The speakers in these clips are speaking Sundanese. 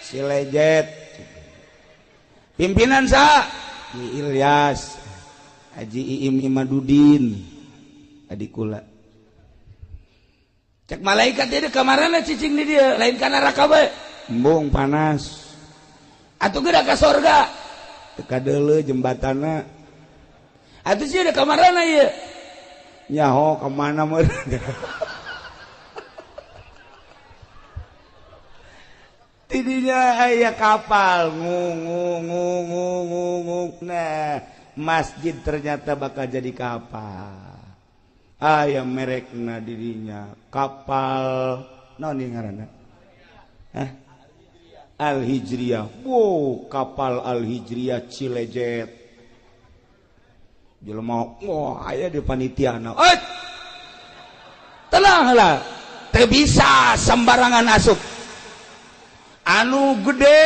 Cilejet. Pimpinan sa Ki Ilyas, Haji Iim Imadudin, adik kula. Cek malaikat dia kamarana cicing di dia, lain ka neraka bae. Embung panas. Atuh geura ka sorga. Teu kadeuleu jembatanna. Atuh sih ada kamarana ieu. Nyaho kemana meureun. Tidinya aya kapal ngung ngung ngung ngung ngung. Nah, masjid ternyata bakal jadi kapal. Aya merekna dirinya kapal naon ieu ngaranna? Hah? Al Hijriyah. Wow, kapal Al Hijriyah Cilejet. Jelema wah aya di panitiana. Eh! Tenanglah. Teu bisa sembarangan asup. Anu gede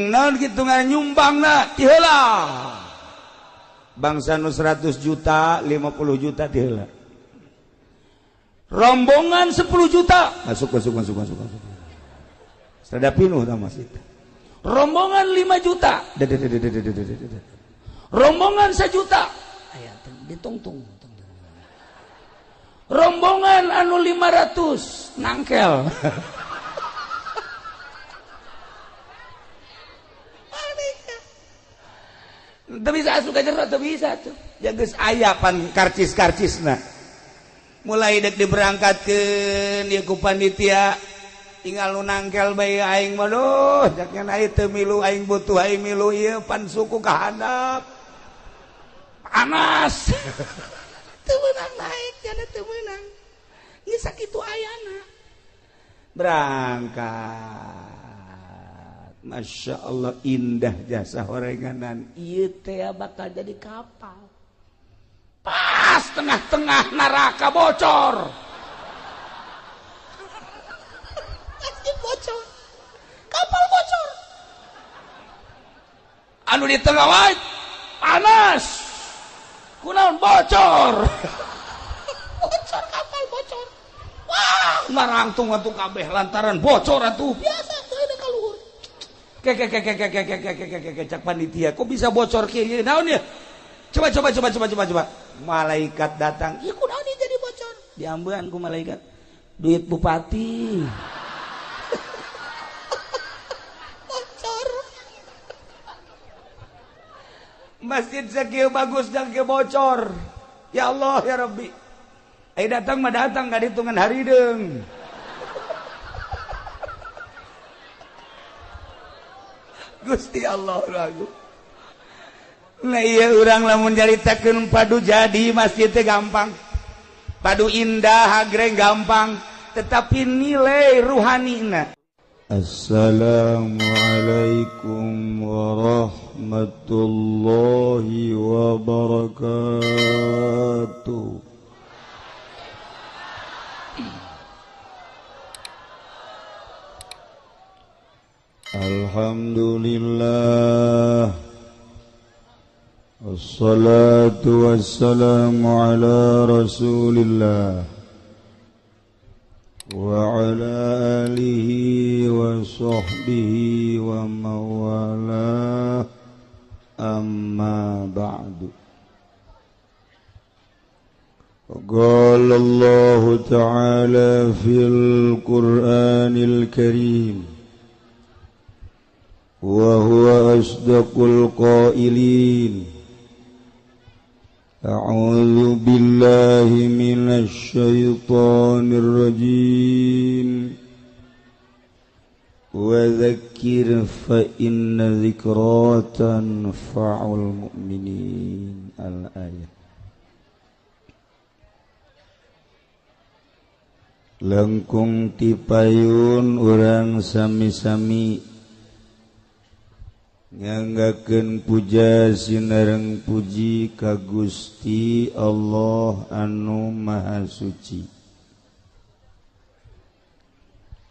naon kitu nyumbangna ti heula bangsa nu 100 juta 50 juta ti heula rombongan 10 juta masuk masuk masuk masuk masuk rada pinuh tah masjid rombongan 5 juta rombongan 1 juta aya ditungtung rombongan anu 500 nangkel. Teu bisa asup ka jero, teu bisa tuh. Ya geus aya pan karcis-karcisna. Mulai dek diberangkatkeun ieu ku panitia tinggal nu nangkel bae aing mah duh, jaknya aing teu milu aing butuh aing milu ieu pan suku ka handap. Panas. Teu meunang naik jana teu meunang. Geus sakitu ayana. Berangkat. Masya Allah indah jasa horenganan. Ieu teh bakal jadi kapal. Pas tengah-tengah neraka bocor. Masjid bocor. Kapal bocor. Anu di tengah wae panas. Kunaon bocor. Bocor kapal bocor. Wah, marangtung atuh kabeh lantaran bocor atuh. Biasa teu ka luhur. Ke ke ke ke ke ke ke ke ke ke cak panitia, kok bisa bocor kieu naon ya? Coba coba coba coba coba coba. Malaikat datang, ieu kunaon ieu jadi bocor? Diambean ku malaikat. Duit bupati. Bocor. Masjid sakieu bagus dan ke bocor. Ya Allah ya Rabbi. Ayo datang mah datang ka ditungan harideung. Gusti Allah lagu. Nah iya urang lamun nyaritakeun padu jadi masjid teh gampang. Padu indah agreng gampang, tetapi nilai ruhanina. Assalamualaikum warahmatullahi wabarakatuh. Alhamdulillah. Wassalatu wassalamu ala Rasulillah wa ala alihi wa sahbihi wa mawalah, amma ba'du. Qala Allah ta'ala fil Qur'anil Karim wa huwa asdaqul qailin. A'udzu billahi minasy syaithanir rajim. Wa dzakkir fa inna dzikra tanfa'ul mu'minin. Al-ayat. Lengkung tipayun urang sami-sami nganggakeun puja sinareng puji ka Gusti Allah anu Maha Suci.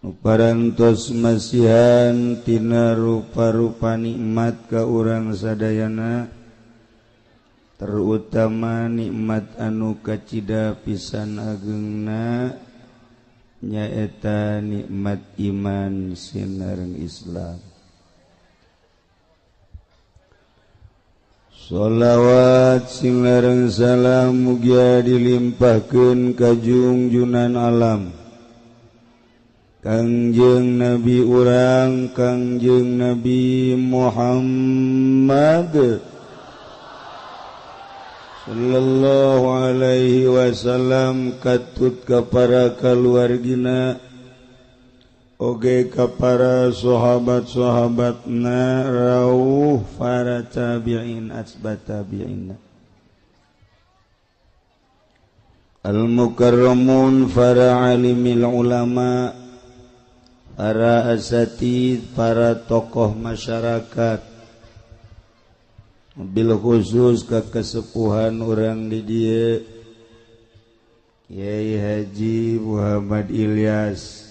Nu parantos masihan tina rupa-rupa nikmat ka urang sadayana, terutama nikmat anu kacida pisan agengna Nyaeta nikmat iman sinareng Islam. Sholawat sinareng salam mugia dilimpahkeun ka junjunan alam Kangjeng Nabi urang Kangjeng Nabi Muhammad sallallahu alaihi wasallam katut ka para kaluargina oge ka para sahabat-sahabatna rauh para tabi'in asbat tabi'in al mukarramun para alimil ulama para asatid para tokoh masyarakat bil khusus ke kesepuhan orang di dieu Kiai Haji Muhammad Ilyas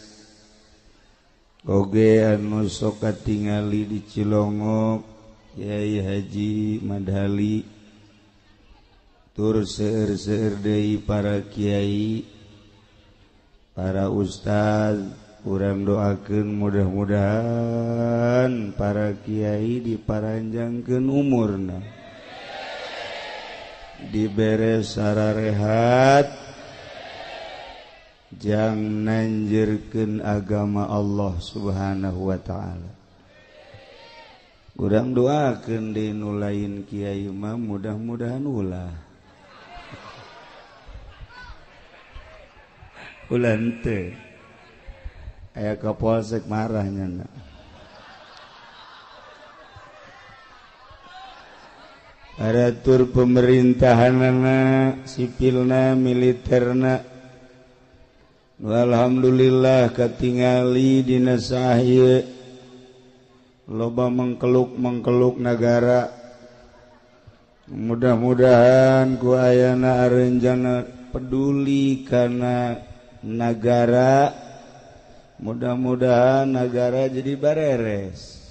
oge anu sok katingali di Cilongok Kiai Haji Madhali tur seueur-seueur deui para kiai para ustaz. Urang doakeun mudah-mudahan para kiai diparanjangkeun umurna dibere sararehat jang nanjirkeun agama Allah Subhanahu wa taala. Urang doakeun deui nu lain kiai mah mudah-mudahan ulah ulah henteu. Aya kapolsek marahnya nak. Aratur pemerintahanana sipilna militerna. Alhamdulillah katingali dina sahye loba mengkeluk-mengkeluk nagara. Mudah-mudahan ku ayana arenjana peduli kana nagara. Mudah-mudahan negara jadi bareres.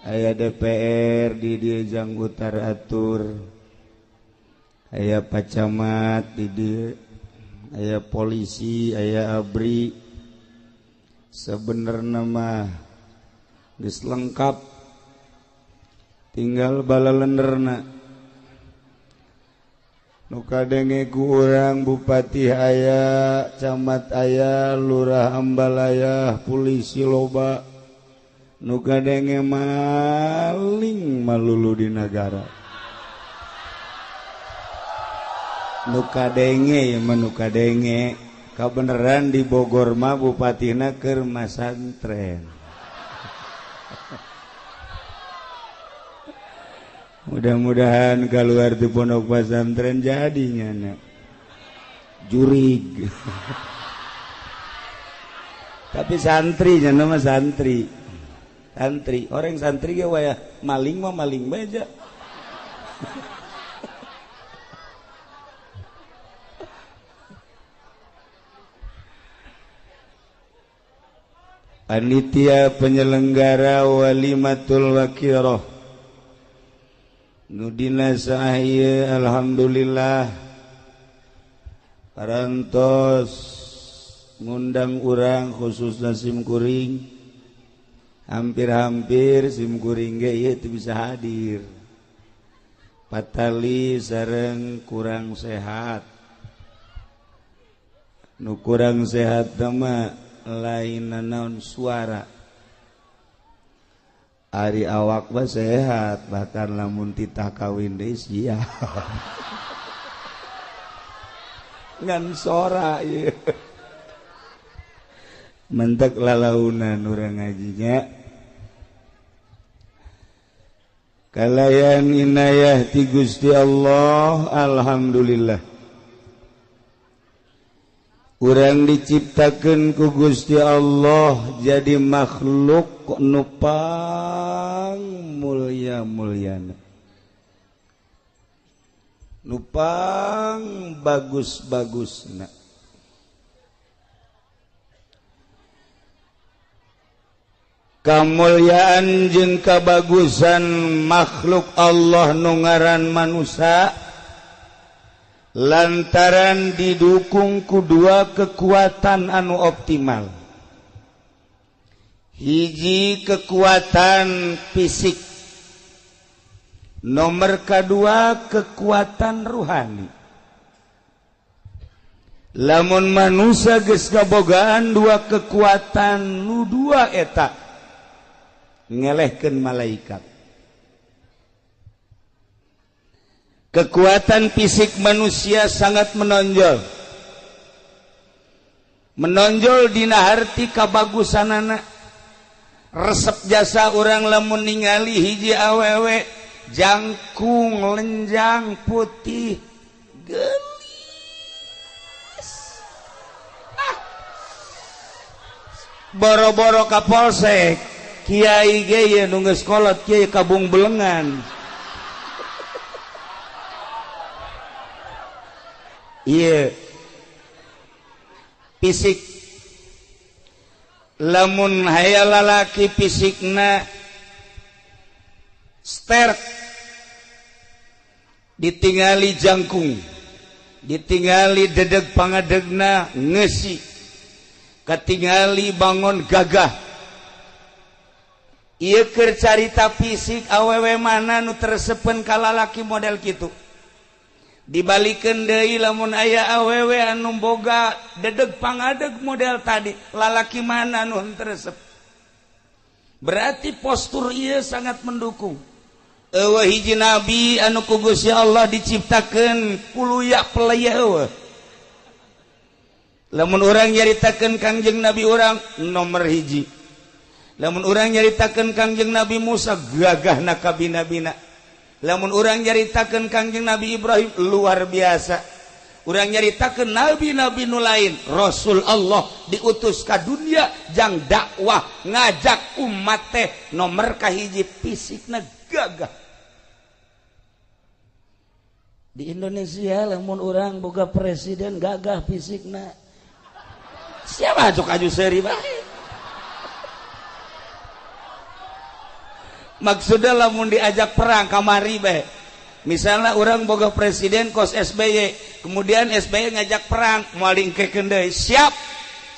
Aya DPR di dieu jang utar atur. Aya pacamat di dieu, aya polisi, aya ABRI. Sebenarnya mah geus lengkap. Tinggal balalenderna. Nu kadenge ku urang bupati aya, camat aya, lurah ambalaya, polisi loba. Nu kadenge maling malulu di nagara. Nu kadenge mah nu kadenge kabeneran di Bogor mah bupatina keur masantren. Mudah-mudahan keluar di pondok pesantren jadinya nak jurig. Tapi santri nya nama santri. Santri, orang santri ge waya maling mah maling bae aja. Panitia penyelenggara Walimatul Waqiroh nudina sahye alhamdulillah parantos ngundang urang khususna simkuring hampir-hampir simkuring ge ieu teu bisa hadir patali sareng kurang sehat nu kurang sehat mah lain naon suara. Ari awak mah sehat bahkan lamun titah kawin deui siap. Ngan sora ieu. Mentek lalaunan urang ngajinya. Kalayan inayah ti Gusti Allah alhamdulillah. Urang diciptakeun ku Gusti Allah jadi makhluk nu pang mulia-muliana, nu pang bagus-bagusna. Kamulyaan jeung kabagusan makhluk Allah nu ngaran manusia Lantaran didukung ku dua kekuatan anu optimal. Hiji kekuatan fisik, nomor kedua kekuatan ruhani. Lamun manusia geus kabogaan dua kekuatan nu dua eta ngelehkeun malaikat. Kekuatan fisik manusia sangat menonjol. Menonjol dina harti kabagusanana. Resep jasa urang lamun ningali hiji awewe jangkung lenjang putih geulis. Ah. Boro-boro ka polsek, kiai ge ye nu geus kolot kiai kabung belengan. Iya, fisik. Lamun haya lalaki fisikna sterk, ditingali jangkung, ditingali dedeg pangadegna ngesi, katingali bangon gagah. Ieu keur carita fisik awewe mana nu tersepen ka lalaki model kitu. Dibalikeun deui lamun aya awewe anu boga dedeg pangadeg model tadi, lalaki mana nu henteu resep. Berarti postur ieu sangat mendukung. Eueuh hiji nabi anu ku Gusti Allah diciptakeun kuluya pelaya eueuh. Lamun urang nyaritakeun Kangjeng Nabi urang nomor hiji. Lamun urang nyaritakeun Kangjeng Nabi Musa gagahna kabina-bina. Lamun urang nyaritakeun Kangjeng Nabi Ibrahim luar biasa. Urang nyaritakeun nabi-nabi nu lain, Rasul Allah diutus ka dunia jang dakwah ngajak umat teh nomor kahiji fisikna gagah. Di Indonesia lamun urang boga presiden gagah fisikna. Siapa cok aju seuri bae. Maksudnya lamun diajak perang kamari bae. Misalnya orang boga presiden kos SBY, kemudian SBY ngajak perang, moal diengkekeun deui, siap.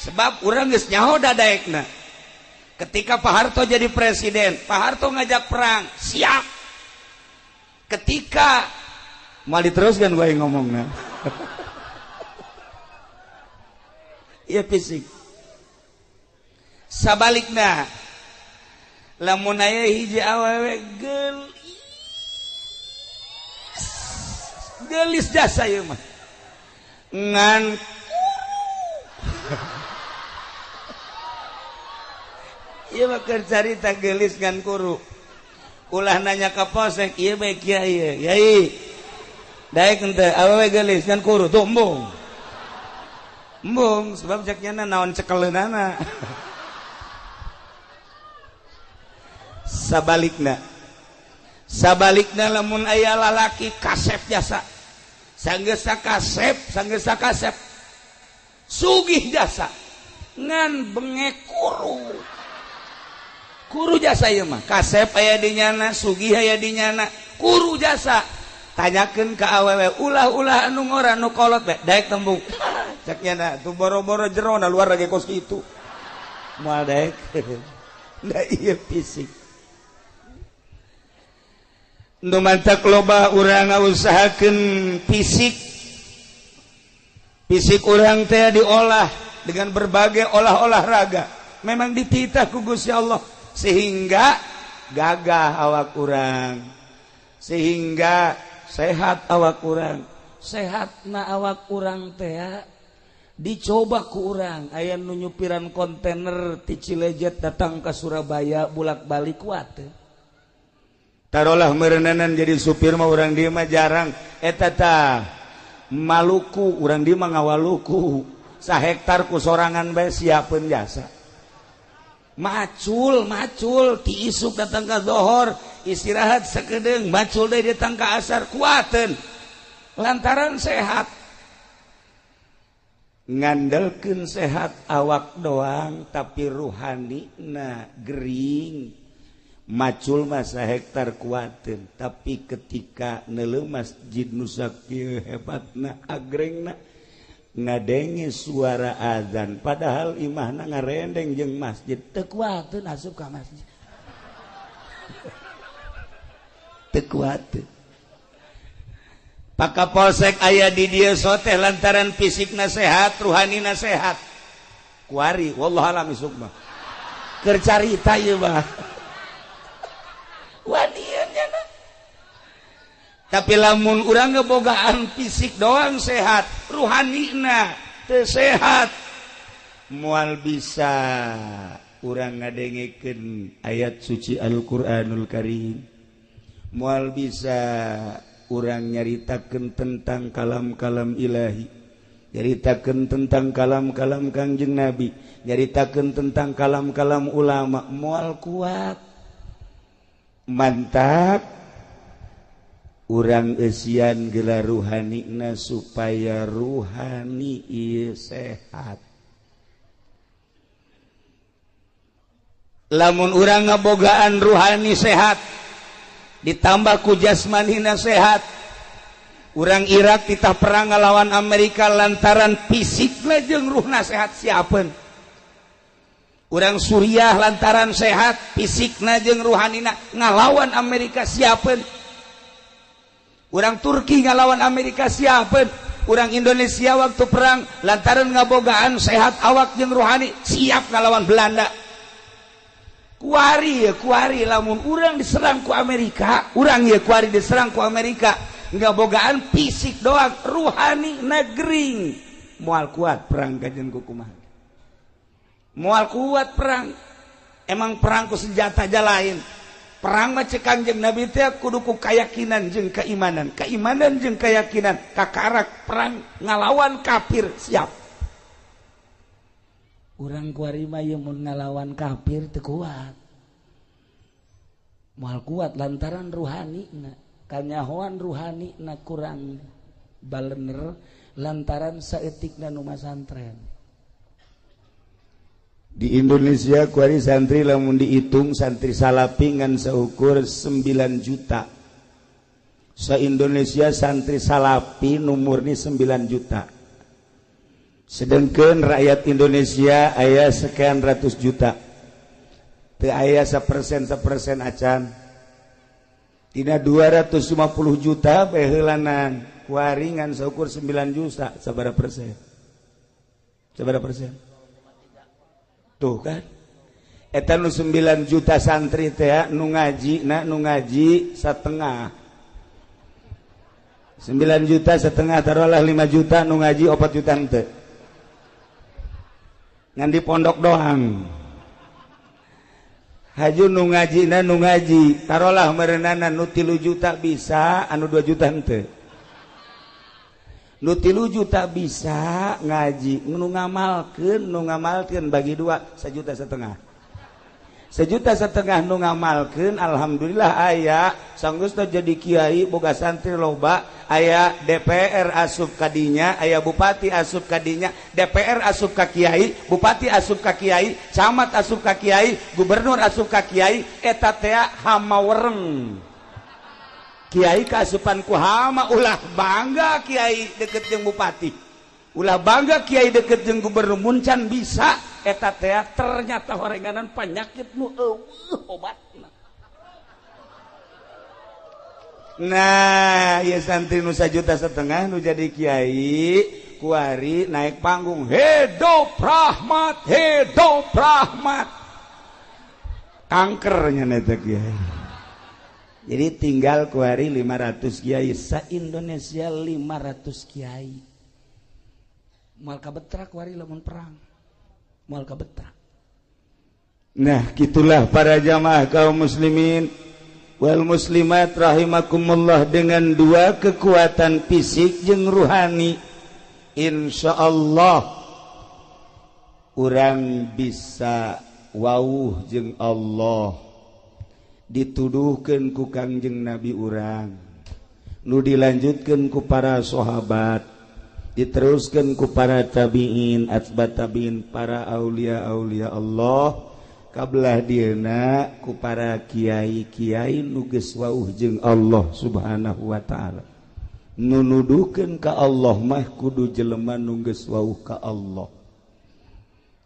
Sebab urang geus nyaho dadaekna. Ketika Pak Harto jadi presiden, Pak Harto ngajak perang, siap. Ketika moal diteruskan gue ngomongna. Iya fisik. Sabalikna lamun aya hiji awewe geulis geulis jasa ieu mah ngan kuru. Ieu mah keur carita geulis ngan kuru. Ulah nanya ka polsek ieu bae kiai yai daek henteu awewe geulis ngan kuru tuh embung. Embung sebab cek nyana naon cekeleunana. Sabalikna, sabalikna lamun aya lalaki kasep jasa, sanggeus kasep, sanggeus kasep, sugih jasa, ngan bengek kuru, kuru jasa ieu mah, kasep aya di nyana, sugih aya di nyana, kuru jasa. Tanyakeun ka awewe, ulah-ulah anu ngora nu kolot bae, daek tembung. Cek nyana tuh boro-boro jero na luar lagi kos kitu. Moal daek. Da ieu fisik. Nu mantak loba urang ngausahakeun fisik. Fisik urang teh diolah dengan berbagai olah-olah raga. Memang dititah ku Gusti Allah sehingga gagah awak urang, sehingga sehat awak urang. Sehatna awak urang teh dicoba ku urang. Aya nu nyupiran kontainer ti Cilejet datang ke Surabaya bolak-balik kuat. Tarolah merenanan jadi supir mah urang dieu mah jarang. Eta tah Maluku urang dieu mah ngawaluku. Sahektar ku sorangan bae siapeun jasa. Macul, macul ti isuk datang ka zohor, istirahat sakedeung, macul deui datang ka asar kuateun. Lantaran sehat. Ngandelkeun sehat awak doang tapi ruhanina gering. Macul mah sahektar kuateun, tapi ketika neuleuh masjid nu sakieu hebatna agrengna ngadenge suara azan padahal imahna ngarendeng jeung masjid teu kuateun asup ka masjid. Teu kuateun. Pak Kapolsek aya di dieu soteh lantaran fisikna sehat, ruhanina sehat. Kuari wallahu alam isuk mah. Keur carita ieu mah. Tapi lamun urang ngebogaan fisik doang sehat, ruhanina teu sehat, moal bisa urang ngadengekeun ayat suci Al-Qur'anul Karim, moal bisa urang nyaritakeun tentang kalam-kalam ilahi, nyaritakeun tentang kalam-kalam Kangjeng Nabi, nyaritakeun tentang kalam-kalam ulama, moal kuat. Mantap urang eusian gelar ruhanina supaya ruhani ieu sehat. Lamun urang ngabogaan ruhani sehat ditambah ku jasmanina sehat, urang Irak titah perang ngalawan Amerika lantaran fisikna jeung ruhna sehat siapeun. Urang Suriah lantaran sehat fisikna jeung ruhanina ngalawan Amerika siapeun. Urang Turki ngalawan Amerika siapeun. Urang Indonesia waktu perang lantaran ngabogaan sehat awak jeung ruhani siap ngalawan Belanda. Kuari ya kuari lamun urang diserang ku Amerika, urang ya kuari diserang ku Amerika ngabogaan fisik doang, ruhani negering moal kuat perang kajen ku kumaha. Moal kuat perang. Emang perang ku senjata aja lain. Perang mah cek Kangjeng Nabi teh kudu ku keyakinan jeung keimanan, keimanan jeung keyakinan, kakarak perang ngalawan kafir siap. Urang kuari mah ieu mun ngalawan kafir teu kuat. Moal kuat lantaran ruhanina, kanyahoan ruhanina kurang balener lantaran saeutikna nu masantren. Di Indonesia kuari santri lamun dihitung santri salapi ngan seukur 9 juta. Se-Indonesia santri salapi nu murni 9 juta. Sedangkan rakyat Indonesia aya sekian ratus juta. Teu aya 1% acan. Tina 250 juta baheulanan kuari ngan seukur 9 juta sabaraha persen? Sabaraha persen? Tuh kan eta nu 9 juta santri teh nu ngaji na nu ngaji setengah 9 juta setengah taruhlah 5 juta nu ngaji 4 juta henteu ngan di pondok doang. Haju nu ngaji na nu ngaji taruhlah merenana nu 3 juta bisa anu 2 juta henteu. Nu 3 juta bisa ngaji, nu ngamalkeun bagi dua 1,5 juta. 1,5 juta nu ngamalkeun alhamdulillah aya sanggeus teh jadi kiai boga santri loba, aya DPR asup kadinya, aya bupati asup kadinya, DPR asup ka kiai, bupati asup ka kiai, camat asup ka kiai, gubernur asup ka kiai, eta teh hama wereng. Kiai kaasupan ku hama, ulah bangga kiai deket jeung bupati, ulah bangga kiai deket jeung gubernur, muncan bisa eta teh ternyata horenganan penyakit nu eueuh obatna. Nah, ieu santri nu 1,5 juta nu jadi kiai kuari naik panggung hidup rahmat, hidup rahmat, kankernya eta kiai. Jadi tinggal kuari 500 kiai sa-Indonesia 500 kiai. Moal kabetrak kuari lamun perang. Moal kabetrak. Nah, gitulah para jamaah kaum muslimin wal muslimat rahimakumullah dengan dua kekuatan fisik jeung ruhani. Insyaallah urang bisa wauh jeung Allah. Dituduhkeun ku Kangjeng Nabi urang, nu dilanjutkeun ku para sahabat, diteruskeun ku para tabiin, atba tabiin, para aulia-aulia Allah. Kabelah dieuna ku para kiai-kiai nu geus wauh jeung Allah Subhanahu wa taala. Nu nuduhkeun ka Allah mah kudu jelema nu geus wauh ka Allah.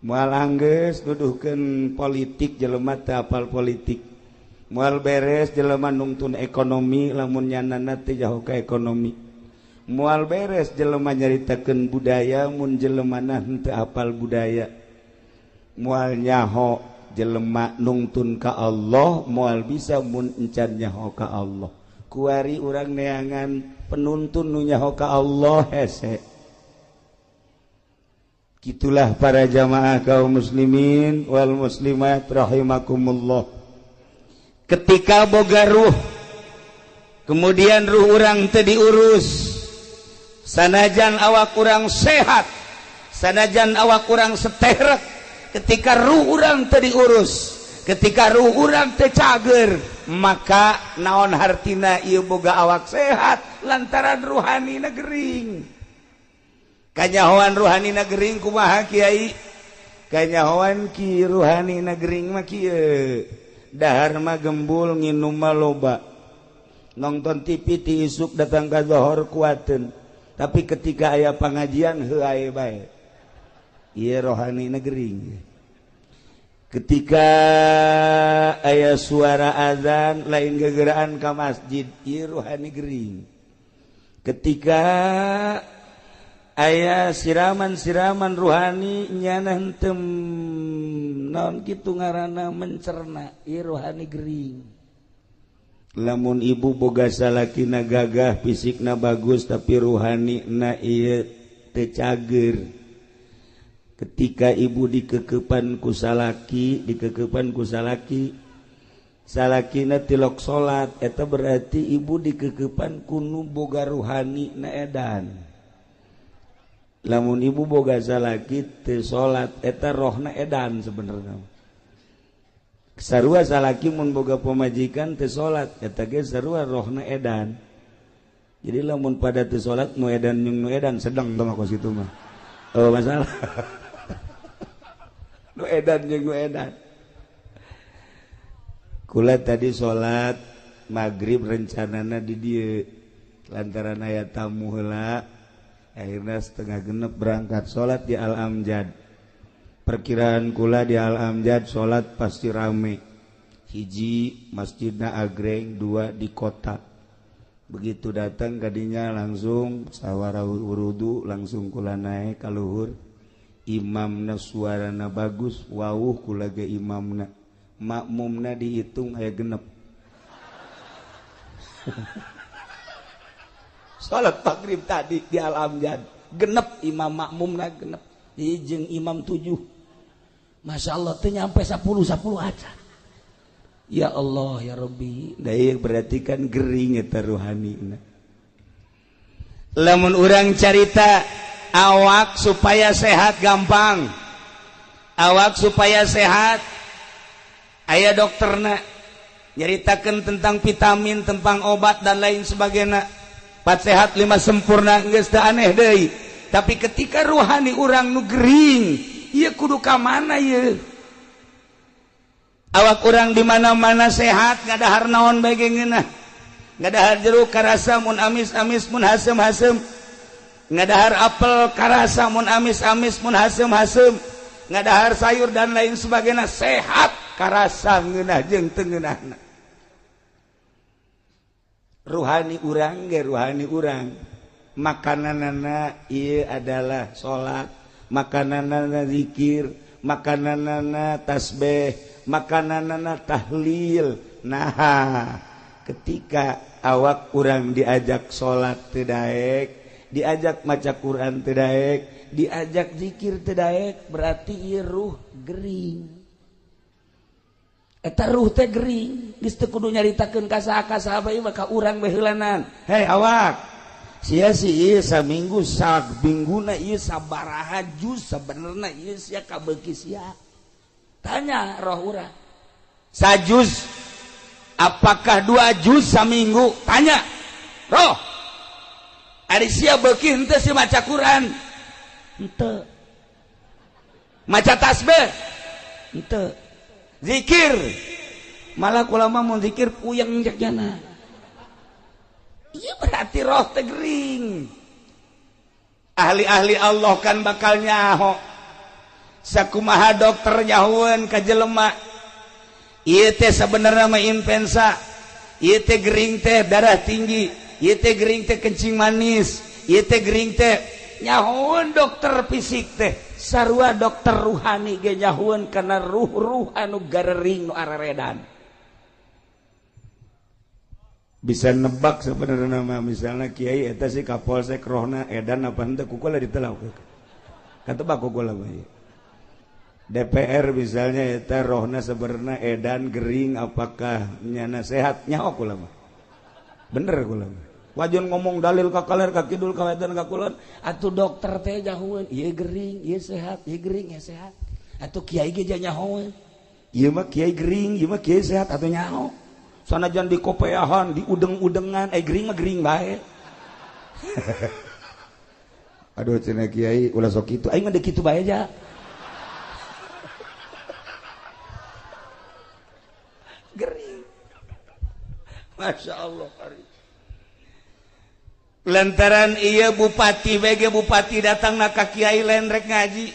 Moal anggeus nuduhkeun politik jelema teu apal politik. Moal beres jelema nungtun ekonomi lamun nyanana teu jauh ka ekonomi. Moal beres jelema nyaritakeun budaya mun jelemana henteu apal budaya. Moal nyaho jelema nungtun ka Allah, moal bisa mun encan nyaho ka Allah. Kuari urang neangan penuntun nu nyaho ka Allah hese. Gitulah para jamaah kaum muslimin wal muslimat rahimakumullah. Ketika boga ruh, kemudian ruh urang teu diurus, sanajan awak urang sehat, sanajan awak urang seterek, ketika ruh urang teu diurus, ketika ruh urang teu cager, maka naon hartina ieu boga awak sehat lantaran ruhanina gering. Kanyahoan ruhanina gering kumaha kiai? Kanyahoan ki ruhanina gering mah kieu. Dahar mah gembul, nginum mah loba. Nonton TV ti isuk datang ka zohor kuateun. Tapi ketika aya pangajian heuh ae bae. Ieu rohanina gering. Ketika aya suara azan lain gegeraan ka masjid, ieu rohani gering. Ketika aya siraman-siraman ruhani nyana henteu naon kitu ngaranna mencerna, ieu rohani gering. Lamun ibu boga salakina gagah, fisikna bagus tapi ruhanina ieu teu cager. Ketika ibu dikekepan ku salaki, dikekepan ku salaki, salakina tilok salat, eta berarti ibu dikekepan ku nu boga ruhani na edan. Lamun ibu boga salaki teu salat, eta rohna edan sebenarnya. Sarua salaki mun boga pamajikan teu salat, eta ge sarua rohna edan. Jadi lamun pada teu salat nu edan jeung nu edan sedang tah kos kitu mah. Oh masalah. Nu edan jeung nu edan. Kula tadi salat maghrib rencanana di dieu, lantaran aya tamu heula, akhirnya 5:30 berangkat salat di Al Amjad. Perkiraan kula di Al Amjad salat pasti rame. Hiji masjidna agreng, dua di kota. Begitu datang kadinya langsung sawara wudu, langsung kula naik ka luhur. Imamna suarana bagus, wawuh kula ge imamna. Makmumna dihitung aya genep. Salat maghrib tadi di Al Amjad genep imam makmumna genep. Jeung imam 7. Masya Allah teu nyampe 10 aja. Ya Allah ya Rabbi, da berarti kan gering eta ruhanina. Lamun urang carita awak supaya sehat gampang. Awak supaya sehat aya dokterna nyaritakeun tentang vitamin, tentang obat dan lain sebagainya. 4 sehat 5 sempurna geus teu aneh deui. Tapi ketika ruhani urang nu gering, ieu kudu ka mana ieu? Awak urang di mana-mana sehat, ngadahar naon bae ge ngeunah. Ngadahar jeruk karasa mun amis-amis mun haseum-haseum. Ngadahar apel karasa mun amis-amis mun haseum-haseum. Ngadahar sayur dan lain sebagainya sehat karasa ngeunah jeung teu ngeunahna. Ruhani urang ge ruhani urang. Makananana ieu adalah salat, makananana zikir, makananana tasbih, makananana tahlil. Nah, ketika awak urang diajak salat teu daek, diajak maca Quran teu daek, diajak zikir teu daek, berarti ieu ruh gering. Eta ruh teh gering, geus teu kudu nyaritakeun ka saha ka saha bae mah ka urang bae heulanan. Hei awak, sia sih ieu saminggu sabingguna ieu sabaraha juz sabenerna ieu sia kabeuki sia. Tanya roh urang. Sajuz apakah 2 juz saminggu? Tanya roh. Ari sia beuki henteu si maca Quran? Henteu. Maca tasbih? Henteu. Zikir malah kula mah mun zikir puyeng cek jana. Iya berarti roh teh gering. Ahli-ahli Allah kan bakal nyaho. Sakumaha dokter nyahoeun ka jelema. Ieu teh sabenerna mah influenza. Ieu teh gering teh darah tinggi, ieu teh gering teh kencing manis, ieu teh gering teh nyahoeun dokter fisik teh. Sarua dokter ruhani ge nyahoeun kana ruh-ruh anu garering nu areredan. Bisa nebak sebenarnya mah misalnya kiai eta si kapolsek rohna edan apa henteu kukula ditelau. Katebak kukula mah. DPR misalnya eta rohna sebenarnya edan gering apakah nyana sehat nyaho kula mah. Bener kula mah. Wajan ngomong dalil ka kaler ka kidul ka wetan ka kulon atuh dokter teh nyahoeun ieu gering ieu sehat ieu gering ieu sehat. Atuh kiai ge nyahoeun. Ieu mah kiai gering ieu mah kiai sehat atuh nyaho. Sanajan di kopeahan, di udeng-udengan, gering mah gering bae. Aduh cenah kiai ulah sok kitu, aing mah deuk kitu bae aja. Gering. Masya Allah. Lantaran iya bupati BG bupati datang na ka kiai lain rek ngaji.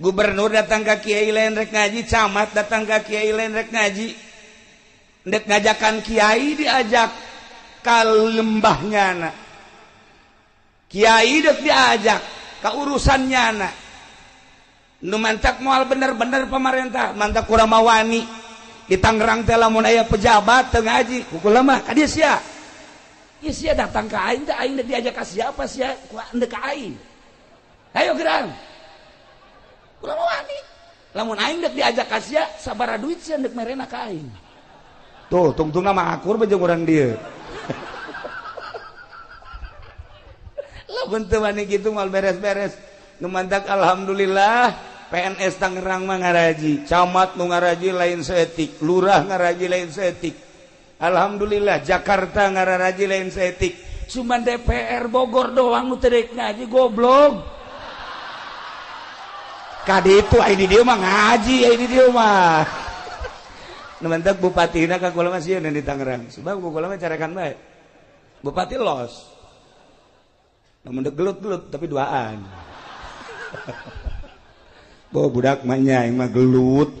Gubernur datang ka kiai lain rek ngaji, camat datang ka kiai lain rek ngaji. Ndek ngajakan kiai diajak ka lembahnya na. Kiai dek diajak ka urusannya na. Nu mantak moal bener-bener pemerintah, mantak kurang mawani. Di Tangerang teh lamun aya pejabat teu ngaji, kukula mah ka dieu sia. Ieu sia datang ka aing teh aing diajak ka siapa sia? Ku ndek ka aing. Ayo gerang. Kula mawani. Lamun aing dek diajak ka sia, sabaraha duit sia ndek merena ka aing. Tuh, tungtungna mah akur bae jeung urang dieu. Lamun teu wani kitu moal beres-beres. Nu mantak alhamdulillah PNS Tangerang mah ngaraji, camat nu ngaraji lain saeutik, lurah ngaraji lain saeutik. Alhamdulillah Jakarta ngaraji lain saeutik. Cuman DPR Bogor doang nu teu rek ngaji goblok. Ka ditu ai di dieu mah ngaji ai di dieu mah. Nu mantak bupatina ka kula mah sieun di Tangerang. Sebab kula mah carekan bae. Bupati los. Namun dek gelut-gelut tapi duaan. Bo budak mah nya aing mah gelut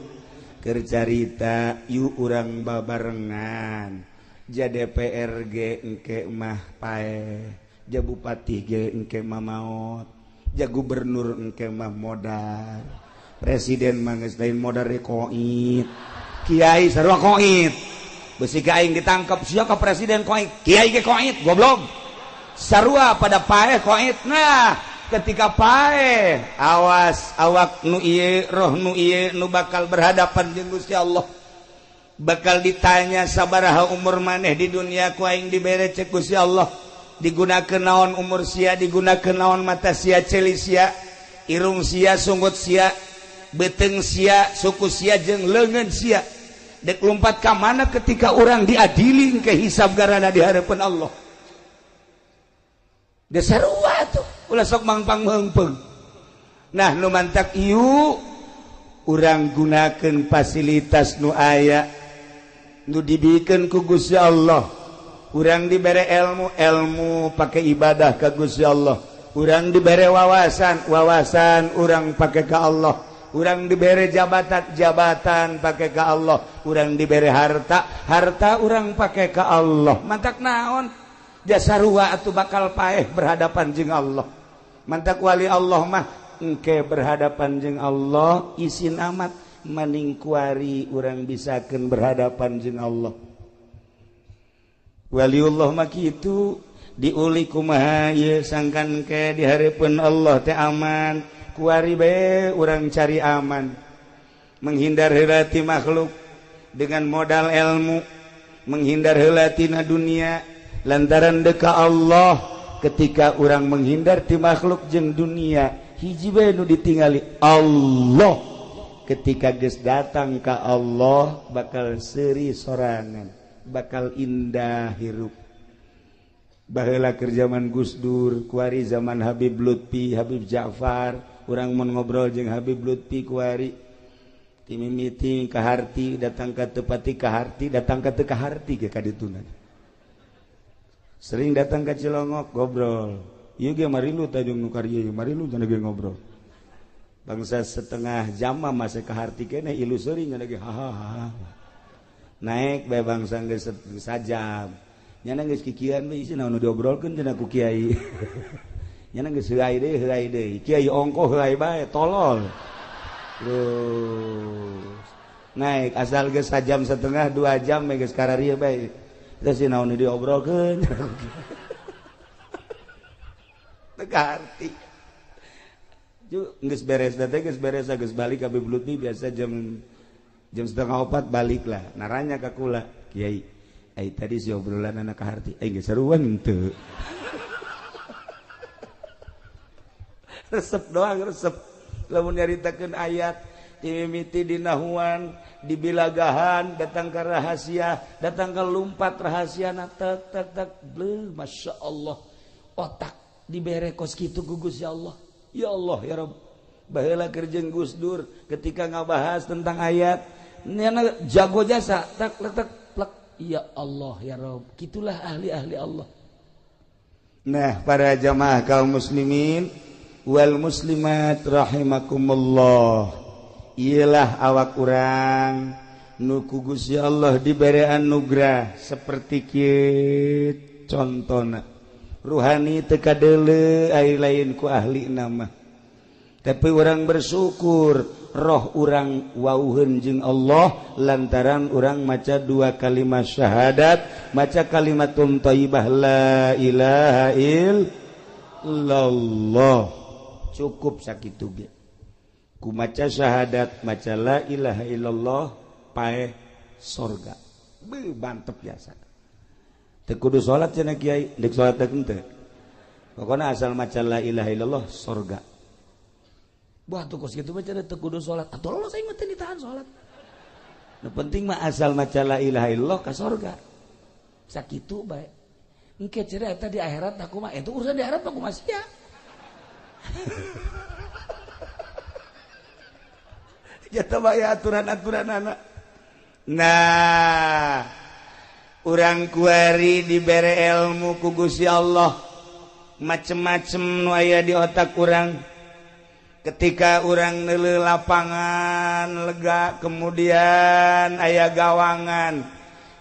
keur carita yuk urang babarengan. Ja DPR ge engke mah paeh, ja bupati ge engke mah maot, ja gubernur engke mah modar. Presiden mah geus lain modar koit. Kiai sarua koit. Besi ka aing ditangkap sia ka presiden koit, kiai ge koit goblok. Sarua pada paeh koit. Nah, ketika paeh awas awak nu ieu roh nu ieu nu bakal berhadapan jeung Gusti Allah. Bakal ditanya sabaraha umur maneh di dunia ku aing dibere cek Gusti Allah. Digunakeun naon umur sia, digunakeun naon mata sia, ceuli sia, irung sia, sunggut sia, beuteung sia, suku sia jeung leungeun sia. Dek lompat ka mana ketika orang diadili ke hisab garana di hadapan Allah. Dia sarua tuh, ulah sok mangpang meungpeung. Nah, nu mantak ieu urang gunakeun fasilitas nu aya nu dibikeun ku Gusti Allah. Urang dibere ilmu, ilmu pake ibadah ka Gusti Allah. Urang dibere wawasan, wawasan urang pake ka Allah. Urang dibere jabatan, jabatan pake ka Allah. Urang dibere harta, harta urang pake ka Allah. Mantak naon? Jasa sarua atuh bakal paeh berhadapan jeung Allah. Mantak wali Allah mah engke berhadapan jeung Allah isin amat maning kuari urang bisakeun berhadapan jeung Allah. Waliullah mah kitu diuli kumaha ieu sangkan ke di hareupeun Allah teh aman. Kuari bae urang cari aman, menghindar heula ti makhluk dengan modal ilmu, menghindar heula tina dunia lantaran deka Allah. Ketika urang menghindar ti makhluk jeung dunia, hiji bae nu ditingali Allah. Ketika geus datang ka Allah bakal seuri sorangan, bakal indah hirup. Baheula keur zaman Gus Dur, kuari zaman Habib Lutfi, Habib Ja'far, urang mun ngobrol jeung Habib Lutfi kuari. Ti mimiti kaharti datang ka tepati kaharti datang ka teu kaharti ge ka dituna. Sering datang ka Cilongok ngobrol. Ieu ge marilu tajung nu karya ieu marilu cenah ge ngobrol. Bangsa setengah jam mah masih kaharti keneh ilu seuring cenah ge hahaha. Naik bae bangsa geus sajam. Nyana geus kikian we isi naon nu diobrolkeun cenah ku kiai. Nyana geus heuai deui kiai ongkoh heuai bae tolol. Terus naik asal geus sajam setengah 2 jam geus kararieu bae. Teh si naon diobrolkeun. Teu kaharti. Ju geus beres teh geus beres geus balik ka Bibluti biasa jam 3:30 balik lah. Naranya ka kula, kiai, ai tadi si obrolan anak kaharti, ai geus seruan henteu. Resep doang resep. Lamun nyaritakeun ayat timimiti dinahuan dibilagahan datang ke rahasia datang ke lumpat rahasiana tek tek tek bleh Masya Allah otak dibere kos kitu gugus ya Allah ya Allah ya Rabb. Baheula keur jeung Gus Dur ketika ngabahas tentang ayat nyana jago jasa tek tek tek plek ya Allah ya Rabb. Kitulah ahli-ahli Allah. Nah para jamaah kaum muslimin wal muslimat rahimakumullah, ialah awak urang nu ku Gusti Allah dibere anugerah seperti kieu contona ruhani teu kadeuleu ai lain ku ahli nama, tapi urang bersyukur roh urang wauheun jeung Allah lantaran urang maca 2 kalimat syahadat, maca kalimatun thayyibah la ilaha illallah. Cukup sakitu ge ku maca syahadat maca la ilaha illallah paeh sorga. Beuh mantep biasa. Teu kudu salat cenah kiai, deuk salat teh henteu. Pokona asal maca la ilaha illallah sorga. Wah tuh kos kitu mah cenah teu kudu salat. Atuh lolos aing mah teu ditahan salat. Nu penting mah asal maca la ilaha illallah ka sorga. Sakitu bae. Engke cenah eta di akhirat aku mah itu urusan di akhirat mah kumaha sia. Jatuh bahaya aturan-aturan anak. Nah, urang kuari dibere ilmu ku Gusti Allah, macem-macem nu aya di otak urang. Ketika urang neuleuh lapangan lega, kemudian aya gawangan,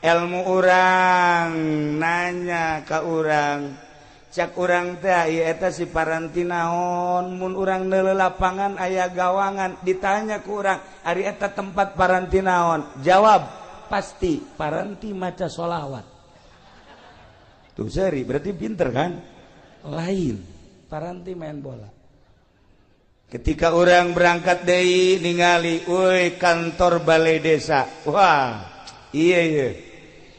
ilmu urang nanya ka urang. Cak urang teh ieu eta si paranti naon, mun urang neuleuh lapangan aya gawangan, ditanya ku urang ari eta tempat paranti naon, jawab pasti paranti maca sholawat. Tuh seri berarti pinter kan? Lain paranti main bola. Ketika orang berangkat deui ningali euy kantor balai desa, wah iya iya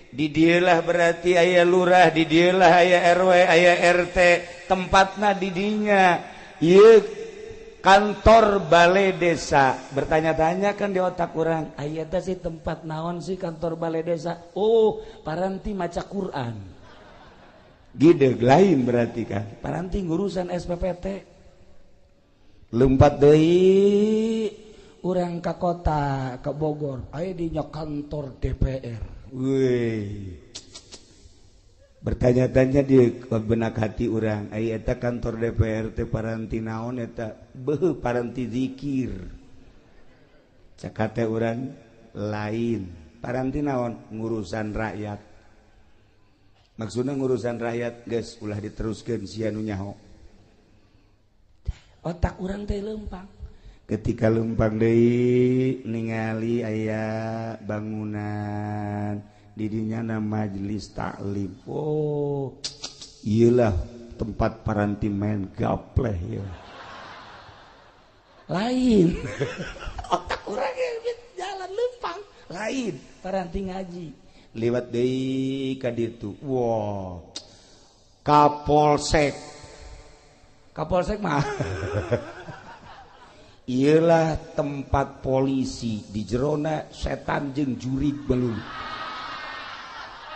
di dieulah berarti aya lurah, di dieulah aya RW, aya RT, tempatna di dinya. Ieu kantor balai desa. Bertanya-tanya kan di otak urang, aya teh sih tempat naon sih kantor balai desa? Oh, paranti maca Quran. Gideg lain berarti kan. Paranti ngurusan SPPT. Lompat deui urang ka kota, ka Bogor, aya di nya kantor DPR. Wih. Bertanya-tanya di benak hati urang, ai eta kantor DPR teh paranti naon eta? Beuh paranti zikir. Cak hate urang lain. Paranti naon? Ngurusan rakyat. Maksudna ngurusan rakyat geus ulah diteruskeun sia nu nyaho. Otak urang teh lempang. Ketika lempang deui ningali aya bangunan didinya na majelis taklim. Oh, iyalah tempat paranti main gapleh ya. Lain. Otak urang jalan lempang, lain paranti ngaji. Lewat deui ka ditu. Wah. Kapolsek. Kapolsek mah iyalah tempat polisi di jerona setan jeung jurig belum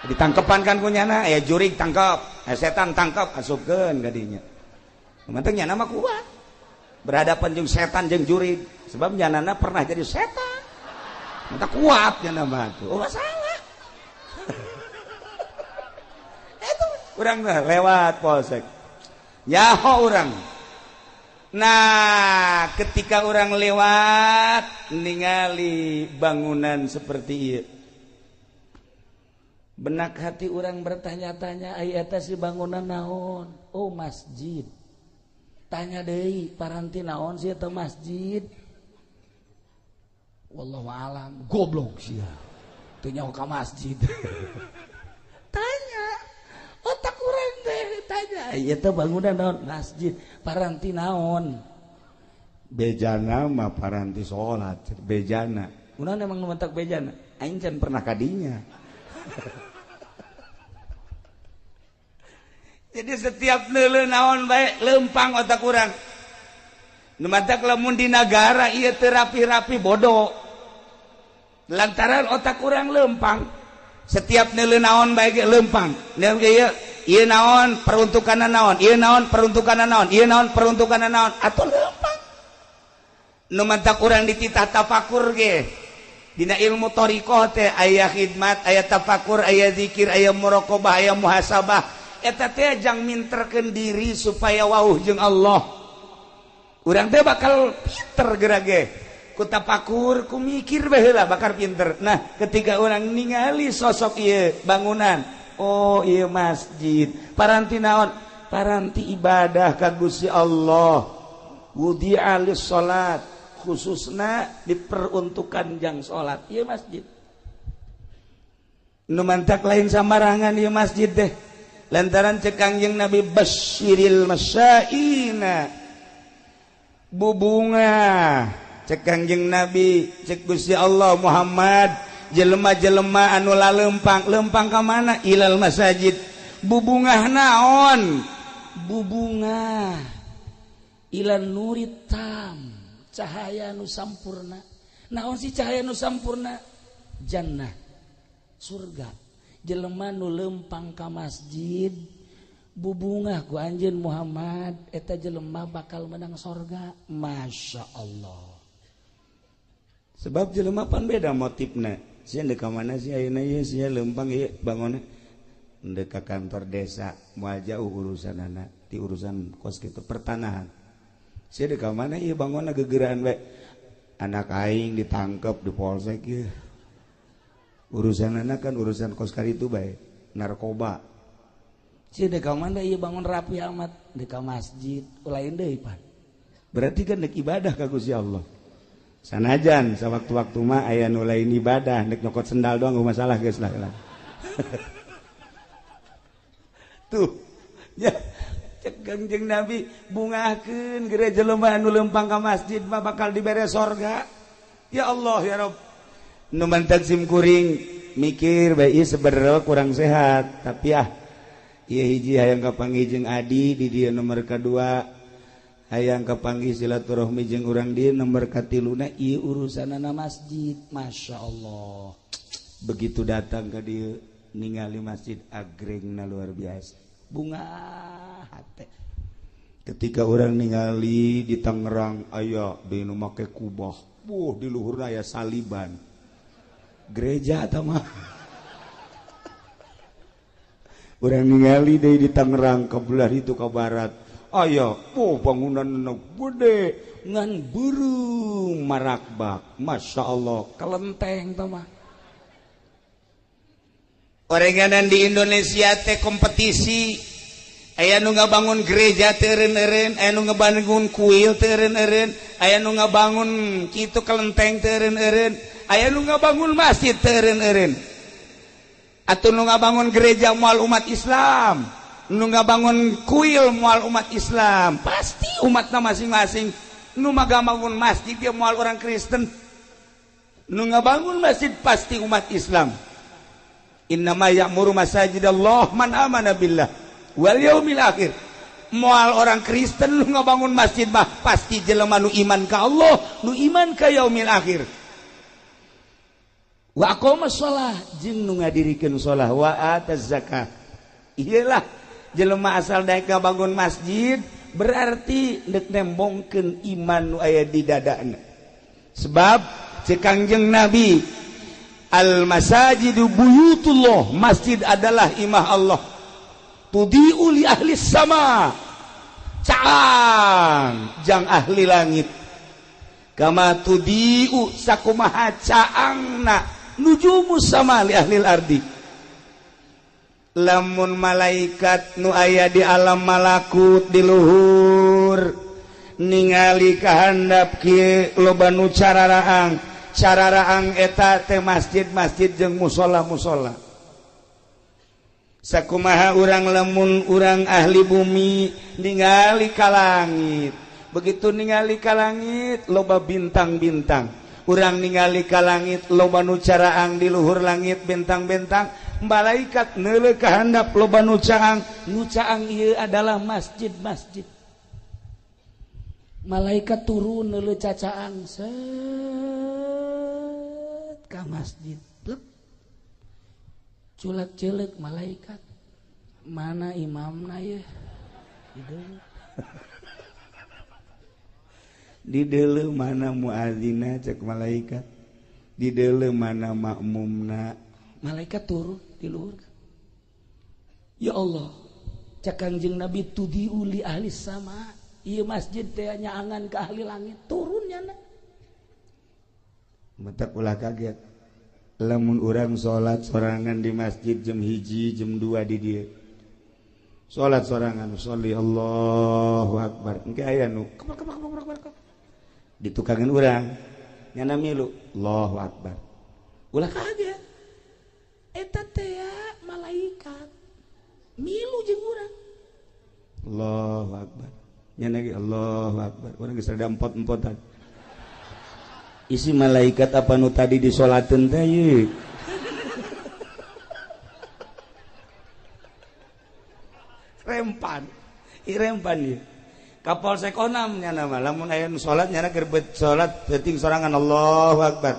ditangkepan kan kunyana ya jurig tangkap, setan tangkap asupkeun kadinya. Penting nyana mah kuat berhadapan jeung setan jeung jurig sebab nyanana pernah jadi setan. Mata kuat nya nama tuh. Oh salah. Itu urang lewat polsek. Nyaho urang. Nah, ketika orang lewat ningali bangunan seperti ieu. Benak hati orang bertanya-tanya, ai eta si bangunan naon? Oh, masjid. Tanya deui, paranti naon sih eta masjid? Wallahu alam, goblok sia. Teu nyaho ka masjid. Tanya. Otak urang teh tanya, ai eta bangunan naon? Masjid. Paranti naon? Bejana mah paranti salat, bejana. Kunaon emang nu mentak bejana? Aing can pernah kadinya. Jadi setiap neuleuh naon bae lempang otak urang. Nu matak lamun di nagara ieu teu rapi-rapi bodoh. Lantaran otak urang lempang. Setiap neuleuh naon bae ge lempang. Neuh ieu ieu naon peruntukanna naon, ieu naon peruntukanna naon, ieu naon peruntukanna naon, atuh lempang. Nu matak urang dititah tafakur ge. Dina ilmu thariqah teh aya khidmat, aya tafakur, aya zikir, aya muraqabah, aya muhasabah. Eta teh jang minterkeun diri supaya wauh jeung Allah. Urang teh bakal pinter geura ge. Ku tafakur, ku mikir bae heula bakal pinter. Nah, ketika urang ningali sosok ieu bangunan, oh ieu masjid, paranti naon? Paranti ibadah ka Gusti Allah. Wudi'a lis-shalat, khususna diperuntukkan jang salat ieu masjid. Nu mantak lain sambarangan ieu masjid teh. Lantaran cek Kangjeng Nabi basyiril masyaina, bubunga cek Kangjeng Nabi, cek Gusti Allah Muhammad, jelema-jelema anu lalempang, lempang ka mana? Ilal masajid. Bubungah naon? Bubungah ilan nurit tam, cahaya nu sampurna. Naon sih cahaya nu sampurna? Jannah, surga. Jelema nu lempang ka masjid bubungah ku anjeun Muhammad, eta jelema bakal menang sorga. Masya Allah. Sebab jelema pan beda motifna. Sia deuk ka mana sih ayeuna ieu, sia lempang ieu bangunna deuk ka kantor desa, moal jauh urusanana ti urusan kos kitu pertanahan. Sia deuk ka mana ieu bangunna gegeraan bae. Anak aing ditangkep di polsek ieu. Urusan anak kan urusan kos karitu bae, narkoba. Sia deuk ka mana ieu bangun rapi amat, deuk ka masjid, lain deui pan. Berarti kan deuk ibadah ka Gusti Allah. Sanajan sawaktu-waktu mah aya nu lain ibadah, deuk nyokot sendal doang eueuh masalah geus lah. Tuh, ya cek Kangjeng Nabi bungahkeun geura jelema anu lempang ka masjid mah bakal dibere sorga. Ya Allah ya Rabb. Nu mantak sim kuring mikir bae ieu sebenarnya kurang sehat, tapi ah ieu hiji hayang kapanggih jeung adi di dieu nomor kadua, hayang kapanggih silaturahmi jeung urang dieu nomor katiluna ieu urusanana masjid. Masya Allah. Begitu datang ka dieu ningali masjid agrengna luar biasa, bunga hate. Ketika orang ningali di Tangerang aya di nu make kubah, buh di luhurna aya saliban. Gereja atau mah orang ningali deui di Tangerang ke belah itu ke barat aya oh bangunan gede ngan beureum marakbak, Masya Allah, kelenteng tah mah. Orenganan di Indonesia teh kompetisi, aya nu ngabangun gereja teu eureun-eureun, aya nu ngabangun kuil teu eureun-eureun, aya nu ngabangun kitu kelenteng teu eureun-eureun, aya nu ngabangun masjid teu eureun-eureun. Atuh nu ngabangun gereja moal umat Islam, nu ngabangun kuil moal umat Islam, pasti umatna masing-masing. Nu ngabangun masjid dia moal orang Kristen, nu ngabangun masjid pasti umat Islam. Innama ya'muru masajidallah man amana billah wal yaumil akhir. Moal orang Kristen nu ngabangun masjid mah pasti jelema nu iman ka Allah, nu iman ka yaumil akhir. Wa aqama shalah jeung nu ngadirikeun shalah, wa ataz zakah. Iyalah jelema asal daek ngabangun masjid berarti deuk nembongkeun iman nu aya di dadana. Sebab Cek Kangjeng Nabi, al masajidu buyutullah, masjid adalah imah Allah. Tudiu li ahli sama, caang jang ahli langit. Kama tudiu sakumaha caangna nujumu sama li ahli ardi. Lamun malaikat nu aya di alam malakut di luhur ningali kahandap kieu loba nu cararaang, cararaang eta teh masjid-masjid jeung musholla-musholla. Sakumaha urang lamun urang ahli bumi ningali ka langit, begitu ningali ka langit loba bintang-bintang, urang ningali ka langit loba nu caraang di luhur langit bintang-bintang, malaikat neuleuh ka handap loba nu caang, nu caang ieu adalah masjid-masjid. Malaikat turun neuleuh cacaang set ka masjid. Culak-celek malaikat, mana imamna ye? Di deuleu mana muazina cek malaikat, di deuleu mana makmumna. Malaikat turun di luhur. Ya Allah, cek Kangjeng Nabi tudiu li ahli sama, ieu masjid teh nyaangan ke ahli langit, turun nyana. Matak ulah kaget. Lamun urang salat sorangan di masjid jam 1, jam 2 di dieu. Salat sorangan, sholli Allahu akbar. Engke aya nu kebak kebak kebak kebak. Ditukangan urang nyana milu Allahu akbar. Ulah kaget. Eta teh malaikat milu jeung urang. Allahu akbar. Nyana ge Allahu akbar. Urang geus rada empot-empotan. Isi malaikat apa nu tadi disolateun teh ye? Rempan. I rempan ye. Kapolsek onam nyana mah lamun aya nu salat nyana keur salat penting sorangan Allahu akbar.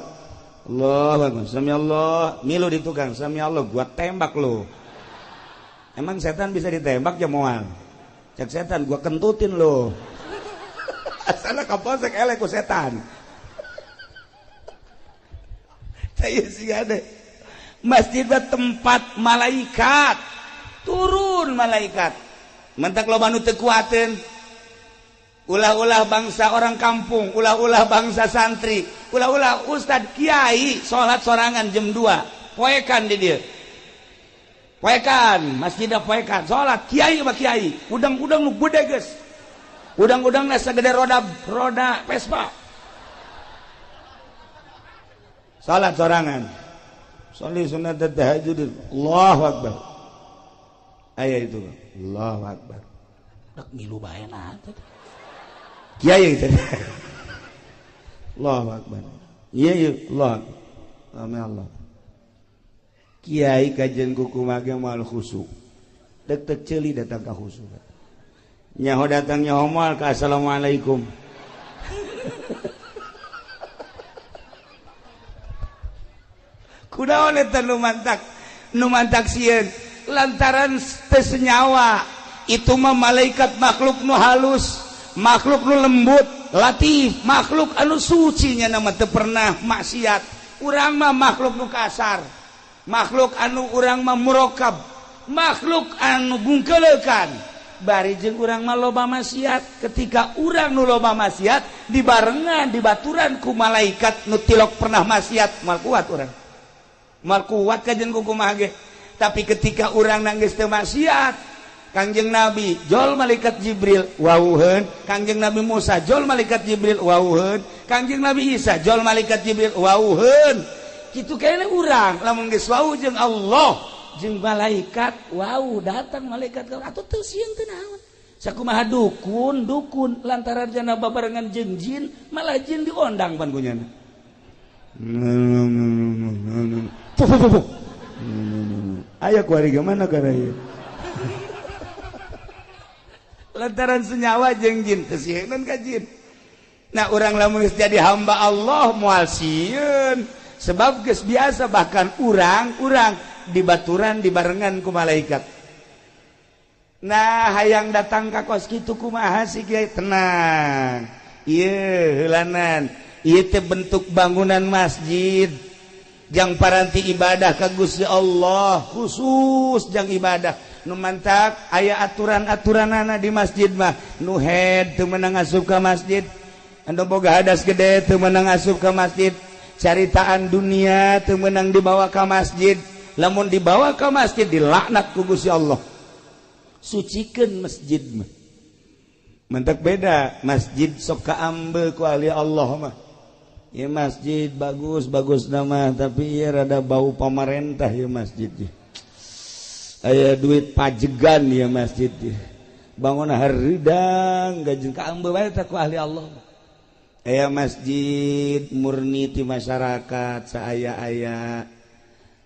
Allahu akbar. Sami Allah, milu di tukang, sami Allah gua tembak lo. Emang setan bisa ditembak ya moal? Cek setan gua kentutin lo. Asalna kapolsek elek ku setan. Masjid tempat malaikat turun, malaikat mentak loba nu teu kuateun, ulah-ulah bangsa orang kampung, ulah-ulah bangsa santri, ulah-ulah ustad kiai salat sorangan jam 2 poekan di dieu, poekan masjidna poekan salat kiai mah kiai udang-udang nu gede geus, udang-udangna sagede roda Vespa. Salat sorangan, sholli sunat tahajud, Allahu akbar. Aya itu, Allahu akbar. Dak milu bae na teh. Kiai teh. Allahu akbar. Iya iya Allah. Amin Allah. Kiai kajian kuku mage moal khusyuk. Dek tek ceuli datang ka khusyuk. Nyaho datang nyaho moal ka assalamualaikum. Kunaon eta nu mantak sieun lantaran teu senyawa itu mah malaikat makhluk nu halus, makhluk nu lembut, latif, makhluk anu suci nya mah teu pernah maksiat. Urang mah makhluk nu kasar, makhluk anu urang mah murokab, makhluk anu bungkeleukan. Bari jeung urang mah loba maksiat. Ketika urang nu loba maksiat dibarengan dibaturan ku malaikat nu tilok pernah maksiat, moal kuat urang. Mal kuat kajen kumaha ge. Tapi ketika urang nangis teu maksiat, Kangjeng Nabi jol malaikat Jibril wauheun, Kangjeng Nabi Musa jol malaikat Jibril wauheun, Kangjeng Nabi Isa jol malaikat Jibril wauheun. Kitu kene urang lamun geus wau jeung Allah jeung malaikat wau datang malaikat ka atuh teu sieun teu naon. Sakumaha dukun dukun lantaran jana babarengan jeung jin malah jin diondang pan kunyana. Ayo kuari gimana karena lantaran senyawa jeung jin teu sieun ka jin. Nah urang lamun geus jadi hamba Allah moal sieun sebab geus biasa bahkan urang-urang dibaturan dibarengan ku malaikat. Nah hayang datang ka kos kitu kumaha sih kiai tenang. Ieu heulanan Ieu teh bentuk bangunan masjid jang paranti ibadah ka Gusti Allah, khusus jang ibadah. Nu mantak aya aturan-aturanana di masjid mah. Nu head teu meunang asup ka masjid, anu boga hadas gede teu meunang asup ka masjid, caritaan dunia teu meunang dibawa ka masjid. Lamun dibawa ka masjid dilaknat ku Gusti Allah. Sucikeun masjid mah. Mentak beda masjid sok kaambe ku ahli Allah mah. Ya masjid bagus bagus nama, tapi ya rada bau pamarentah ya masjid. Aya duit pajegan ya masjid. Bangun haridang gajeng kaambe bae teh ku ahli Allah. Aya masjid murni ti masyarakat saaya-aya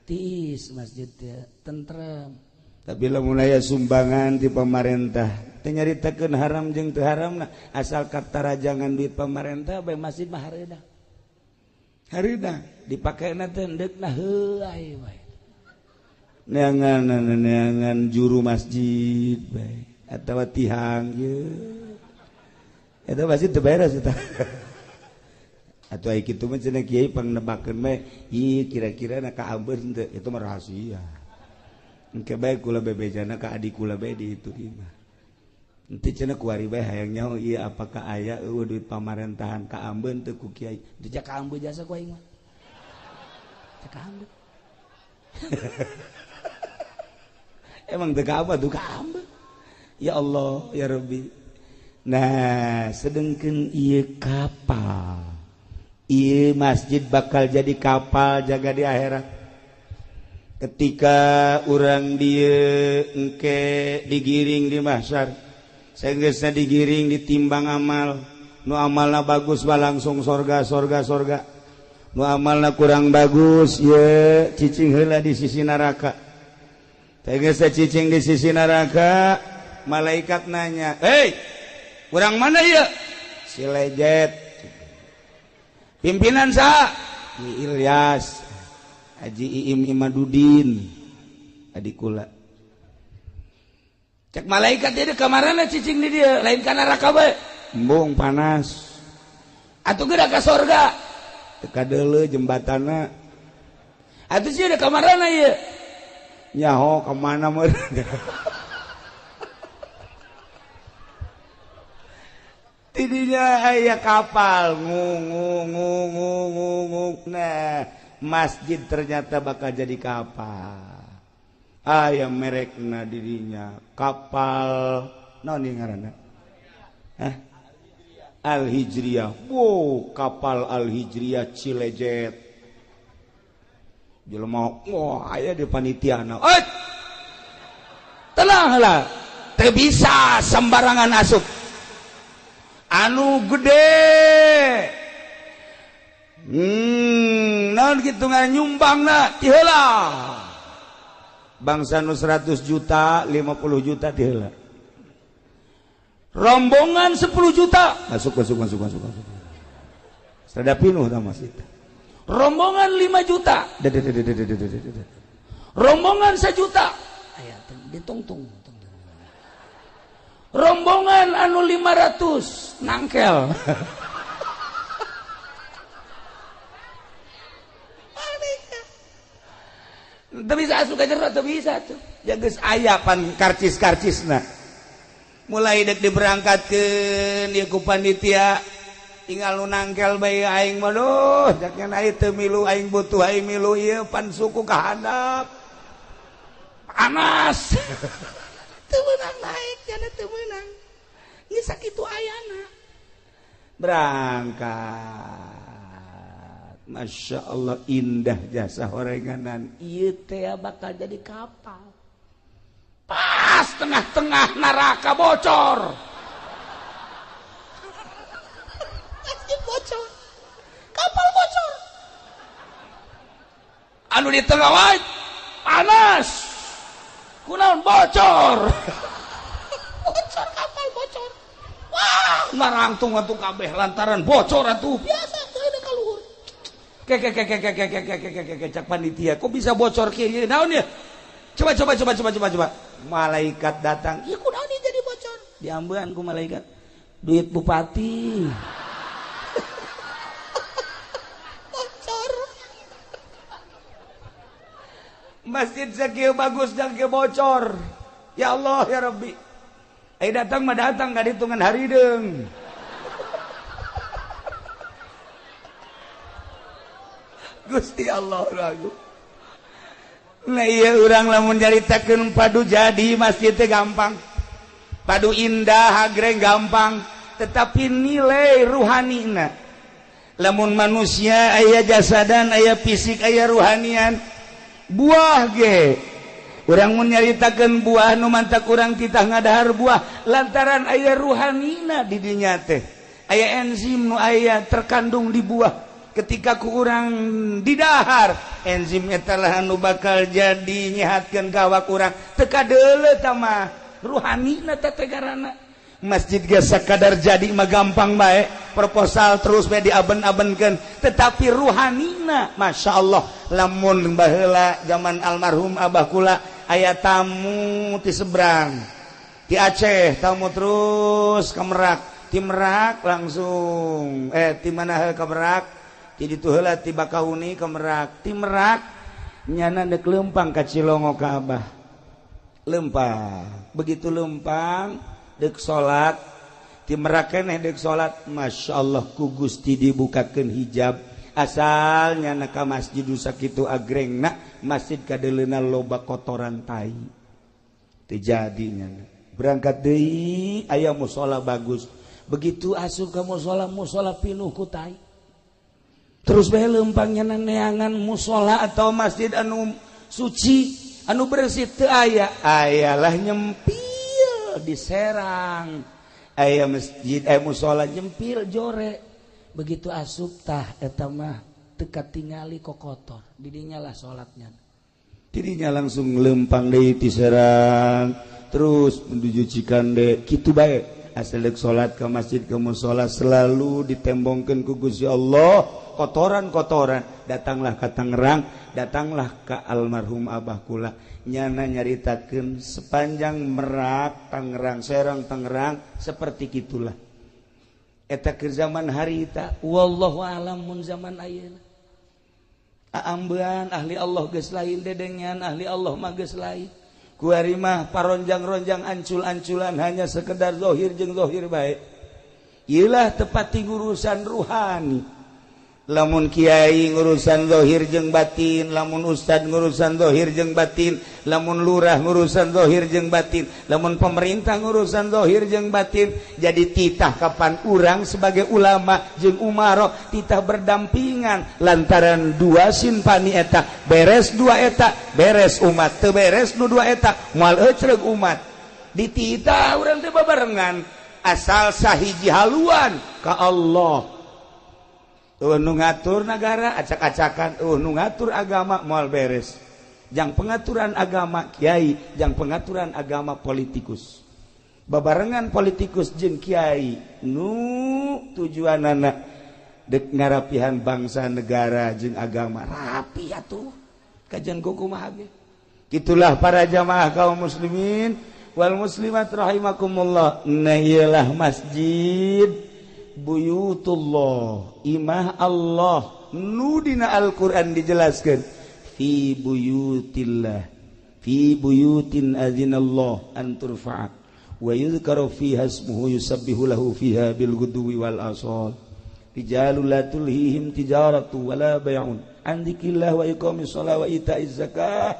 tiis masjid teh tentrem. Tapi lamun aya sumbangan ti pamarentah teu nyaritakeun haram jeung teu haramna, asal katarajangan duit pamarentah bae masjid mah hareudang. Hareudang dipakena teh endeukna heuay bae. Neangan juru masjid bae atawa tihang ieu. Eta masjid teu beres eta. Atuh aya kitu mah cenah kiai pangnebakeun bae, ieu kira-kira na kaambeun teu, itu mah rahasia. Engke bae kula bebejana ka adik kula bae di itu mah. Henteu cenah kuari bae hayang nyaho ieu apakah aya eueuh duit pamarentahan kaambeun teu ku kiai. Teu kaambeun jasa ku aing mah. Teu kaambeun. Emang teu kaambeun tuh kaambeun. Ya Allah ya Rabbi. Nah, sedengkeun ieu kapal. Ieu masjid bakal jadi kapal jaga di akhirat. Ketika urang dieu engke digiring di mahsyar, saenggeusna digiring ditimbang amal, nu amalna bagus mah langsung sorga sorga sorga, nu amalna kurang bagus ye cicing heula di sisi neraka. Saenggeusna cicing di sisi neraka, malaikat nanya, "Hei, urang mana ieu?" Si lejet. Pimpinan saha? Ki Ilyas. Haji Iim Imadudin adik kula. Cek malaikat dia kamarana cicing di dia, lain ka neraka bae. Embung panas. Atuh geura ka sorga. Teu kadeuleu jembatanna. Atuh sieun kamarana ieu? Nyaho ka mana meureun. Tidinya aya kapal ngung ngung ngung ngung ngung. Nah, masjid ternyata bakal jadi kapal. Aya merekna dirinya kapal naon ieu ngaranna? Hah? Al Hijriyah. Wow, kapal Al Hijriyah Cilejet. Jelema wah aya di panitiana. Eh! Tenang lah. Teu bisa sembarangan asup. Anu gede. Naon kitu nyumbangna ti heula. Bangsa nu 100 juta, 50 juta ti heula. Rombongan 10 juta masuk masuk masuk masuk masuk. Sada pinuh tah masjid. Rombongan 5 juta. Rombongan 1 juta. Aya ditungtung. Rombongan anu 500 nangkel. Teu bisa asup ka jero, teu bisa tuh. Ya geus aya pan karcis-karcisna. Mulai dek diberangkatkeun ieu ku panitia, tinggal nu nangkel bae aing mah duh, jaknya aing teu milu aing butuh aing milu ieu pan suku ka handap. Panas. Teu meunang naik, jana teu meunang. Geus sakitu ayana. Berangkat. Masya Allah indah jasa horenganan. Ieu teh bakal jadi kapal. Pas tengah-tengah neraka bocor. Masjid bocor. Kapal bocor. Anu di tengah wae panas. Kunaon bocor. Bocor kapal bocor. Wah, narangtung atuh kabeh lantaran bocor atuh. Biasa teu ada ka luhur. Ke ke ke ke ke ke ke ke ke cak panitia, kok bisa bocor kieu naon ya? Coba coba coba coba coba coba. Malaikat datang, ieu kunaon ieu jadi bocor? Diambean ku malaikat. Duit bupati. Masjid sakieu bagus jang kieu bocor. Ya Allah ya Rabbi. Ai datang mah datang ka ditungan harideung. Gusti Allah ragu. Nah iya urang lamun nyaritakeun padu jadi masjid teh gampang. Padu indah agreng gampang, tetapi nilai ruhanina. Lamun manusia aya jasadan, aya fisik, aya ruhanian. Buah ge. Urang mun nyaritakeun buah nu mantak urang titah ngadahar buah lantaran aya ruhanina di dinya teh. Aya enzim nu aya terkandung di buah. Ketika ku urang didahar enzim eta lah anu bakal jadi nyehatkeun ka awak urang. Teu kadeuleu tah mah ruhanina teh tegarana. Masjid ge sakadar jadi mah gampang bae, proposal terus bae diaben-abenkeun, tetapi ruhanina Masya Allah. Lamun baheula zaman almarhum abah kula aya tamu ti seberang ti Aceh, tamu terus ke Merak, ti Merak langsung ti mana ke Merak, ti ditu heula ti Bakauni ke Merak, ti Merak nyana deuk leumpang ka Cilongo ka abah. Leumpang, begitu leumpang deuk salat, ti Merak keneh deuk salat, Masya Allah ku Gusti dibukakeun hijab. Asal nyana ka masjid sakitu agrengna, masjid kadeuleuna loba kotoran tai. Teu jadi nyana. Berangkat deui aya musala bagus. Begitu asup ka musala, musala pinuh ku tai. Terus bae leumpang nyana neangan musala atau masjid anu suci, anu bersih teu aya. Ayalah nyempil di Serang. Aya masjid, aya musala nyempil jore. Begitu asup tah eta mah teu katingali kokotor. Didinya lah salatnya. Didinya langsung lempang deui ti Serang, terus menuju Cikande, kitu bae. Asal deuk salat ka masjid ka musala selalu ditembongkeun ku Gusti Allah kotoran-kotoran. Datanglah ka Tangerang, datanglah ka almarhum abah kula. Nyana nyaritakeun sepanjang Merak, Tangerang, Serang, Tangerang seperti kitulah. Eta keur zaman harita, wallahu alam mun zaman ayeuna. Aambean ahli Allah geus lain, dedengean ahli Allah mah geus lain. Kuari mah paronjang-ronjang ancul-anculan hanya sekedar zahir jeung zahir bae. Ieulah tepat ngurusan ruhani. Lamun kiai ngurusan zahir jeung batin, lamun ustad ngurusan zahir jeung batin, lamun lurah ngurusan zahir jeung batin, lamun pemerintah ngurusan zahir jeung batin. Jadi titah kapan urang sebagai ulama jeung umaro titah berdampingan lantaran dua sinpani eta beres dua eta beres umat, teu beres nu dua eta moal ecreug umat. Dititah urang teh babarengan asal sahiji haluan ka Allah. Nu ngatur nagara acak-acakan, nu ngatur agama moal beres. Jang pengaturan agama kiai, jang pengaturan agama politikus. Babarengan politikus jeung kiai nu tujuanana dek ngarapihan bangsa negara jeung agama rapi atuh. Kajian kumaha ge. Itulah para jamaah kaum muslimin wal muslimat rahimakumullah. Nah ieulah masjid buyutullah, imah Allah nu dina Al-Qur'an dijelaskeun fi buyutillah, fi buyutin azinallah an turfa'a wa yuzkaru fiha ismuhu yusabbihu lahu fiha bil ghudwi wal asal rijalul la tulhihim tijaratu wala bay'un an dzikrillah wa iqamis shalah wa ita'iz zakah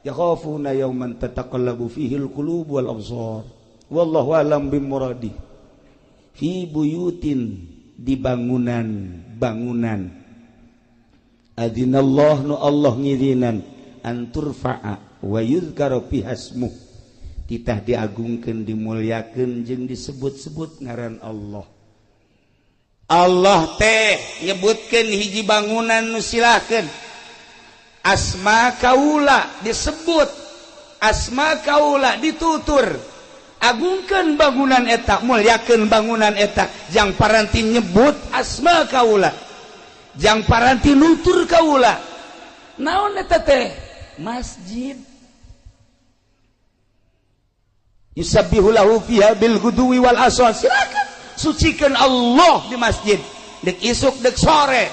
yakhafuna yawman tataqallabu fihi al qulub wal absar wallahu a'lam bimuradi. Fi buyutin, di bangunan-bangunan, adzinallah nu Allah ngizinan an turfa'a wa yuzkaru fiha ismuh, titah diagungkeun dimuliakeun jeung disebut-sebut ngaran Allah. Allah teh nyebutkeun hiji bangunan nu silahkeun asma kaula disebut, asma kaula ditutur. Agungkeun bangunan eta, mulyakeun bangunan eta, jang paranti nyebut asma kaula, jang paranti nutur kaula. Naon eta teh? Masjid. Yusabbihu lahu fiha bil ghudwi wal asal. Silakan sucikan Allah di masjid, dek isuk dek sore.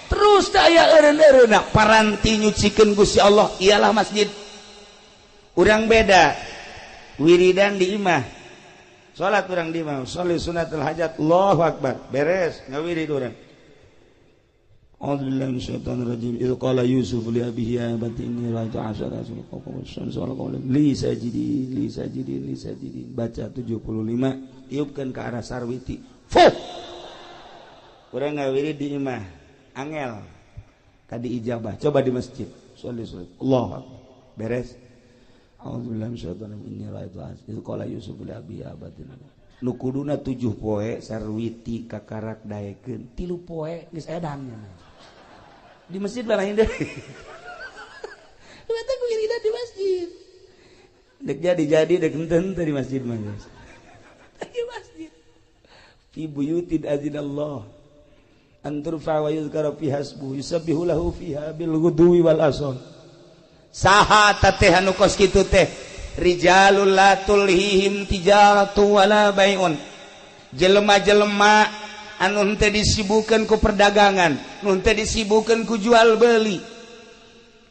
Terus aya eureun-eureunna paranti nyucikeun Gusti Allah ialah masjid. Urang beda wiridan di imah. Salat urang di imah, sholli sunnatul hajat, Allahu akbar. Beres ngawirid urang. A'udzubillahi minasyaitonir rajim. Idz qala Yusuf li abihi ya abati inni ra'aitu asyara kawkaban wasyamsa wal qamara li sajidin li sajidin li sajidin. Baca 75, tiupkeun ke arah sarwiti. Fuh. Urang ngawirid di imah, angel tadi ijabah. Coba di masjid, sholli sholli. Allahu akbar. Beres. A'udzubillahi minasyaitonir rajim. Inni ra'aitu asyara idz qala Yusuf li abihi ya abati. Nu kuduna 7 poe sarwiti kakarak daekeun, 3 poe geus edan. Di masjid lah lain deui. Lu teh wiridan di masjid. Dek jadi-jadi dek henteu di masjid mah geus. Di masjid. Fi buyutin azinallah an turfa wa yuzkara fiha ismuhu yusabbihu lahu fiha bil ghudwi wal asal. Saha teh anu kos kitu teh? Rijalul la tulhihim tijaratu wala bai'un. Jelema-jelema anu henteu disibukeun ku perdagangan, nu henteu disibukeun ku jual beli.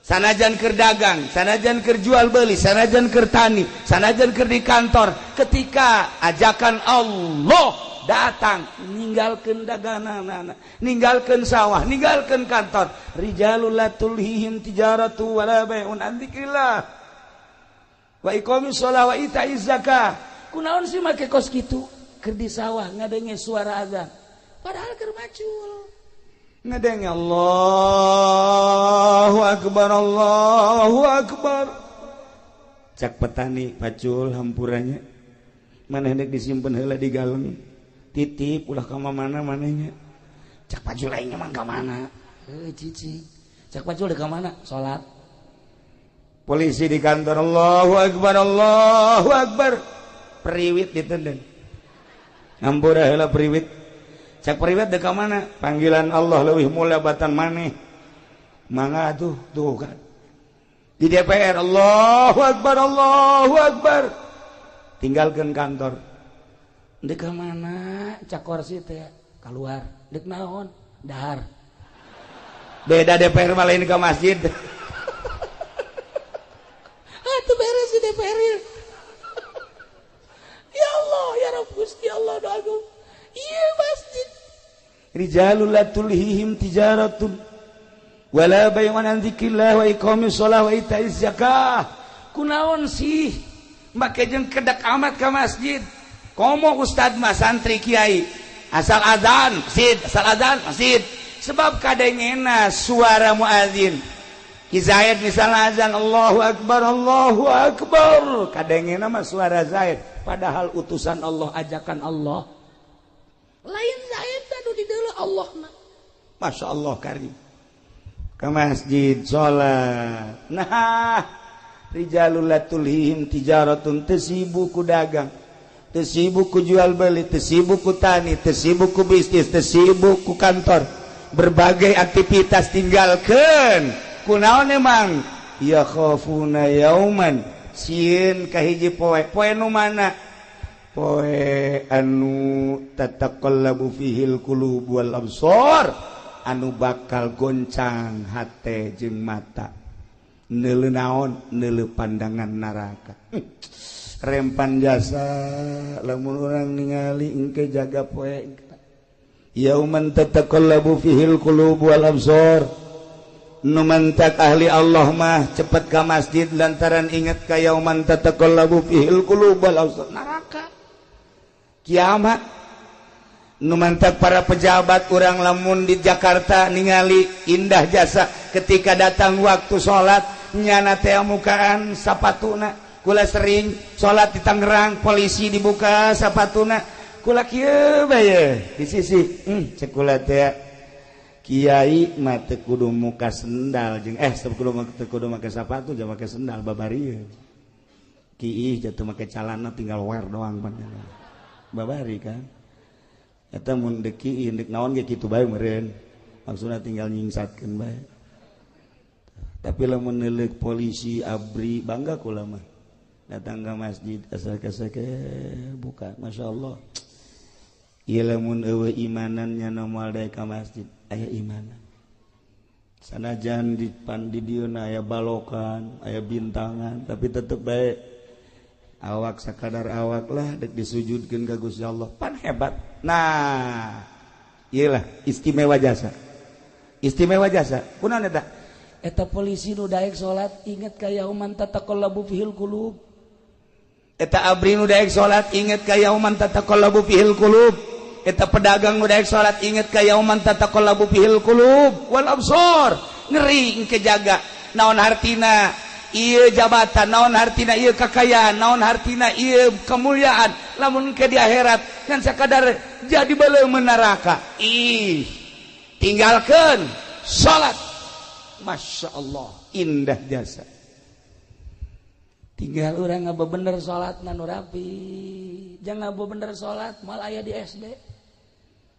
Sanajan keur dagang, sanajan keur jual beli, sanajan keur tani, sanajan keur di kantor, ketika ajakan Allah datang, ninggalkeun daganganana, ninggalkeun sawah, ninggalkeun kantor. Rijalul la tulhihim tijaratu wala bai'un an dzikrillah wa iqamis shalah wa ita'iz zakah. Kunaon sih make kos kitu? Keur di sawah ngadenge suara azan, padahal keur macul. Ngadenge Allahu akbar, Allahu akbar. Cak petani pacul hampuranya. Maneh dek disimpen heula di galeng. Titip ulah ka mana manehnya. Cak pacul aing mah ka mana? Heuh cicing. Cak pacul dek ka mana? Salat. Polisi di kantor Allahu akbar, Allahu akbar. Periwit ditendang. Hampura heula periwit. Cak periwit dek ka mana? Panggilan Allah leuwih mulia batan maneh. Mangga tuh, tuh kan. Di DPR Allahu akbar, Allahu akbar. Tinggalkeun kantor. Dek ka mana? Cak korsi teh keluar. Dek naon? Dahar. Beda DPR mah lain ke masjid. Ah, tuh beres di DPR. Ya Allah, ya Rabb Gusti Allah doaku. Iya masjid. Rijalul la tulhihim tijaratun wala bay'un an dzikrillah wa iqamis shalah wa ita'iz zakah. Kunaon sih make jeung kedak amat ka masjid? Komo ustad mah santri kiai asal azan masjid, asal azan masjid. Sebab kadengena suara muazin. Ki Zaid misalnya azan Allahu akbar, Allahu akbar, kadengena mah suara Zaid, padahal utusan Allah, ajakan Allah. Lain Zaid anu di deuleu Allah mah. Masya Allah karim. Ke masjid salat. Nah, rijalul la tulhihim tijaratun, teu sibuk ku dagang, teu sibuk ku jual beli, teu sibuk ku tani, teu sibuk ku bisnis, teu sibuk ku kantor. Berbagai aktivitas tinggalkeun. Kunaon emang? Ya khafuna yauman, sieun ka hiji poe. Poe nu mana? Poe anu tataqallabu fihil qulub wal absar, anu bakal goncang hate jeung mata. Neuleuh naon? Neuleuh pandangan neraka. Rempan jasa lamun urang ningali engke jaga poe. Yauman tataqallabu fihil qulub wal absar. Nu mantak ahli Allah mah cepet ka masjid lantaran inget ka yauman tataqallabu fihil qulub wal absar, neraka. Kiamat. Nu mantak para pejabat urang lamun di Jakarta ningali indah jasa ketika datang waktu salat nyana teh mukaan sapatuna. Kula sering salat di Tangerang, polisi dibuka sapatuna. Kula kieu bae di sisi, cek kula teh kiai mah teu kudu muka sendal jeung teu kudu make sapatu jeung make sendal babari. Kiih jatuh make calana tinggal wear doang pan. Babari kan. Eta mun deuk kiih deuk naon ge kitu bae meureun. Maksudna tinggal nyingsatkeun bae. Tapi lamun neuleuk polisi ABRI bangga kula mah. Datang ke masjid asal kasake buka, Masya Allah. Ieu lamun eueuh imanannya moal daek ka masjid, aya imanan. Sanajan di pan di dieu aya balokan, aya bintangan, tapi tetep bae awak sakadar awak lah dek disujudkeun ka Gusti Allah. Pan hebat. Nah, iyalah istimewa jasa. Istimewa jasa. Kunaon eta? Eta polisi nu daek salat inget ka yauman tataqallabu fihil qulub. Eta abri nu daek salat inget ka yauman tataqallabu fihil qulub. Eta pedagang nu daek salat inget ka yauman tataqallabu fihil qulub wal absar. Ngeri engke jaga naon hartina ieu jabatan, naon hartina ieu kakayaan, naon hartina ieu kemuliaan, lamun ke di akhirat ngan sakadar jadi beuleum neraka. Ih, tinggalkeun salat. Masya Allah, indah jasa. Tinggal urang ngabebener salatna nu rapi. Jangan ngabebener salat moal aya di SD.